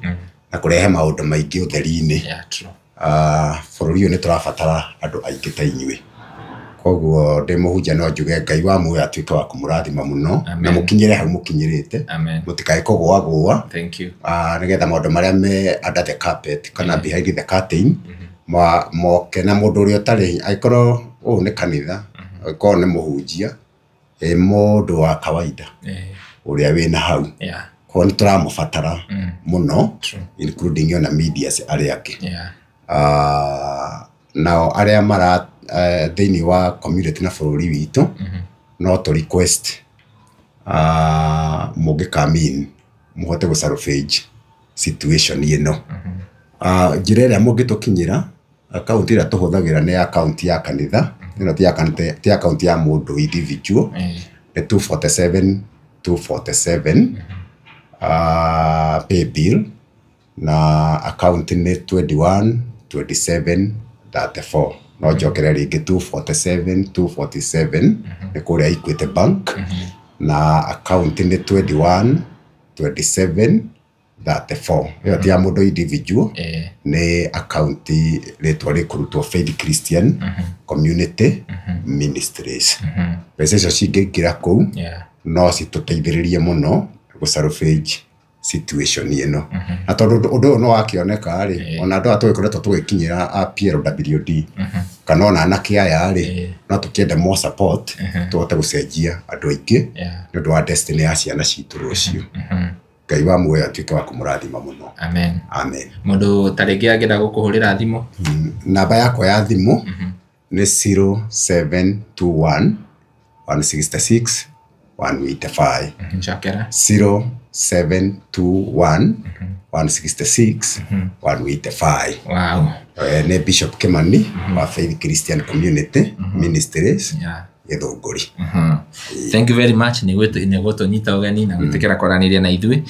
na kũrehe maũndũ maingĩ ũtheri-inĩ. Yeah, true. Bũrũri ũyũ nĩ tũrabatara andũ aingĩ ta inyuĩ, koguo ndĩ mũhunjia no njuge Ngai wa muoyo atuĩke wa kũmũrathima mũno Amen. na mũkinyĩre hau mũkinyĩrĩte. Amen. Mũtikae kũgũagũa. Thank you. Nĩgetha maũndũ marĩa me under the carpet kana behind the curtain moke, na mũndũ ũrĩa ũtarĩ, angĩkorwo ũyũ nĩ kanitha, angĩkorwo nĩ mũhunjia, ĩ mũndũ wa kawaida ũrĩa wĩna hau, koguo nĩ tũramũbatara mũno, including ona medias arĩa angĩ. Nao arĩa mara thĩinĩ wa community na bũrũri witũ, no tũ request Mũngĩ come in mũhote gũ salvage situation ĩno. Njĩra ĩrĩa mũngĩtũkinyĩra, akaunti ĩrĩa tũhũthagĩra nĩ akaunti ya kanitha, ĩno ti akaunti ya mũndũ individual, nĩ 247 247, pay bill, na akaunti nĩ 21 27 34. No njokere rĩngĩ, 247 247 nĩ kũrĩa Equity Bank, na akaunti nĩ 21 27 34. Ĩyo ti ya mũndũ individual, nĩ akaunti rĩtwa rĩkũrutwo Faith Christian Community Ministries. Mbeca icio cingĩingĩra kũu, no citũteithĩrĩrie mũno gũ salvage situation ĩno, na tondũ ũndũ ũyũ no wakĩoneka rĩ, ona andũ aya tũgĩkoretwo tũgĩkinyĩra a PLWD kana ona anake aya rĩ, no tũkĩende more support tũhote gũcenjia andũ aingĩ nĩ ũndũ wa destiny ya ciana citũ rũciũ. Ngai wa muoyo atuĩke wa kũmũrathima mũno. Amen. Amen. Mũndũ ta rĩngĩ angĩenda gũkũhũrĩra thimũ? Namba yakwa ya thimũ nĩ 0721 166 185. Cokera. 0721 166 185. Nĩ Bishop Kimani wa Faith Christian Community Ministries, Gĩthũngũri. Thank you very much nĩ gũtũnyita ũgeni na gwĩtĩkĩra kwaranĩria na ithuĩ.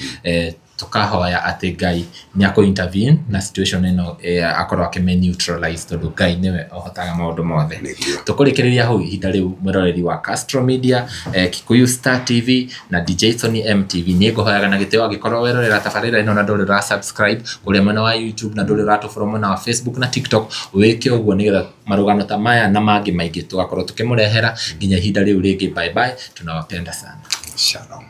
Tũkahoya atĩ Ngai nĩ akũ intervene na situation ĩno, akorwo akĩme neutralize, tondũ Ngai nĩwe ũhotaga maũndũ mothe. Nĩguo. Tũkũrĩkĩrĩria hau ihinda rĩu, mwĩroreri wa Castro Media, Kikuyu Star TV na DJ Sony MTV. Nĩ ngũhoyaga na gĩtĩo, angĩkorwo werorera tabarĩra ĩno na ndũrĩ ũra subscribe kũrĩa mwena wa YouTube na ndũrĩ ũratũfollow mwena wa Facebook na TikTok, wĩke ũguo nĩgetha marũgano ta maya na mangĩ maingĩ tũgakorwo tũkĩmũrehera. Nginya ihinda rĩu rĩngĩ, bye bye, tunawapenda sana. Shalom.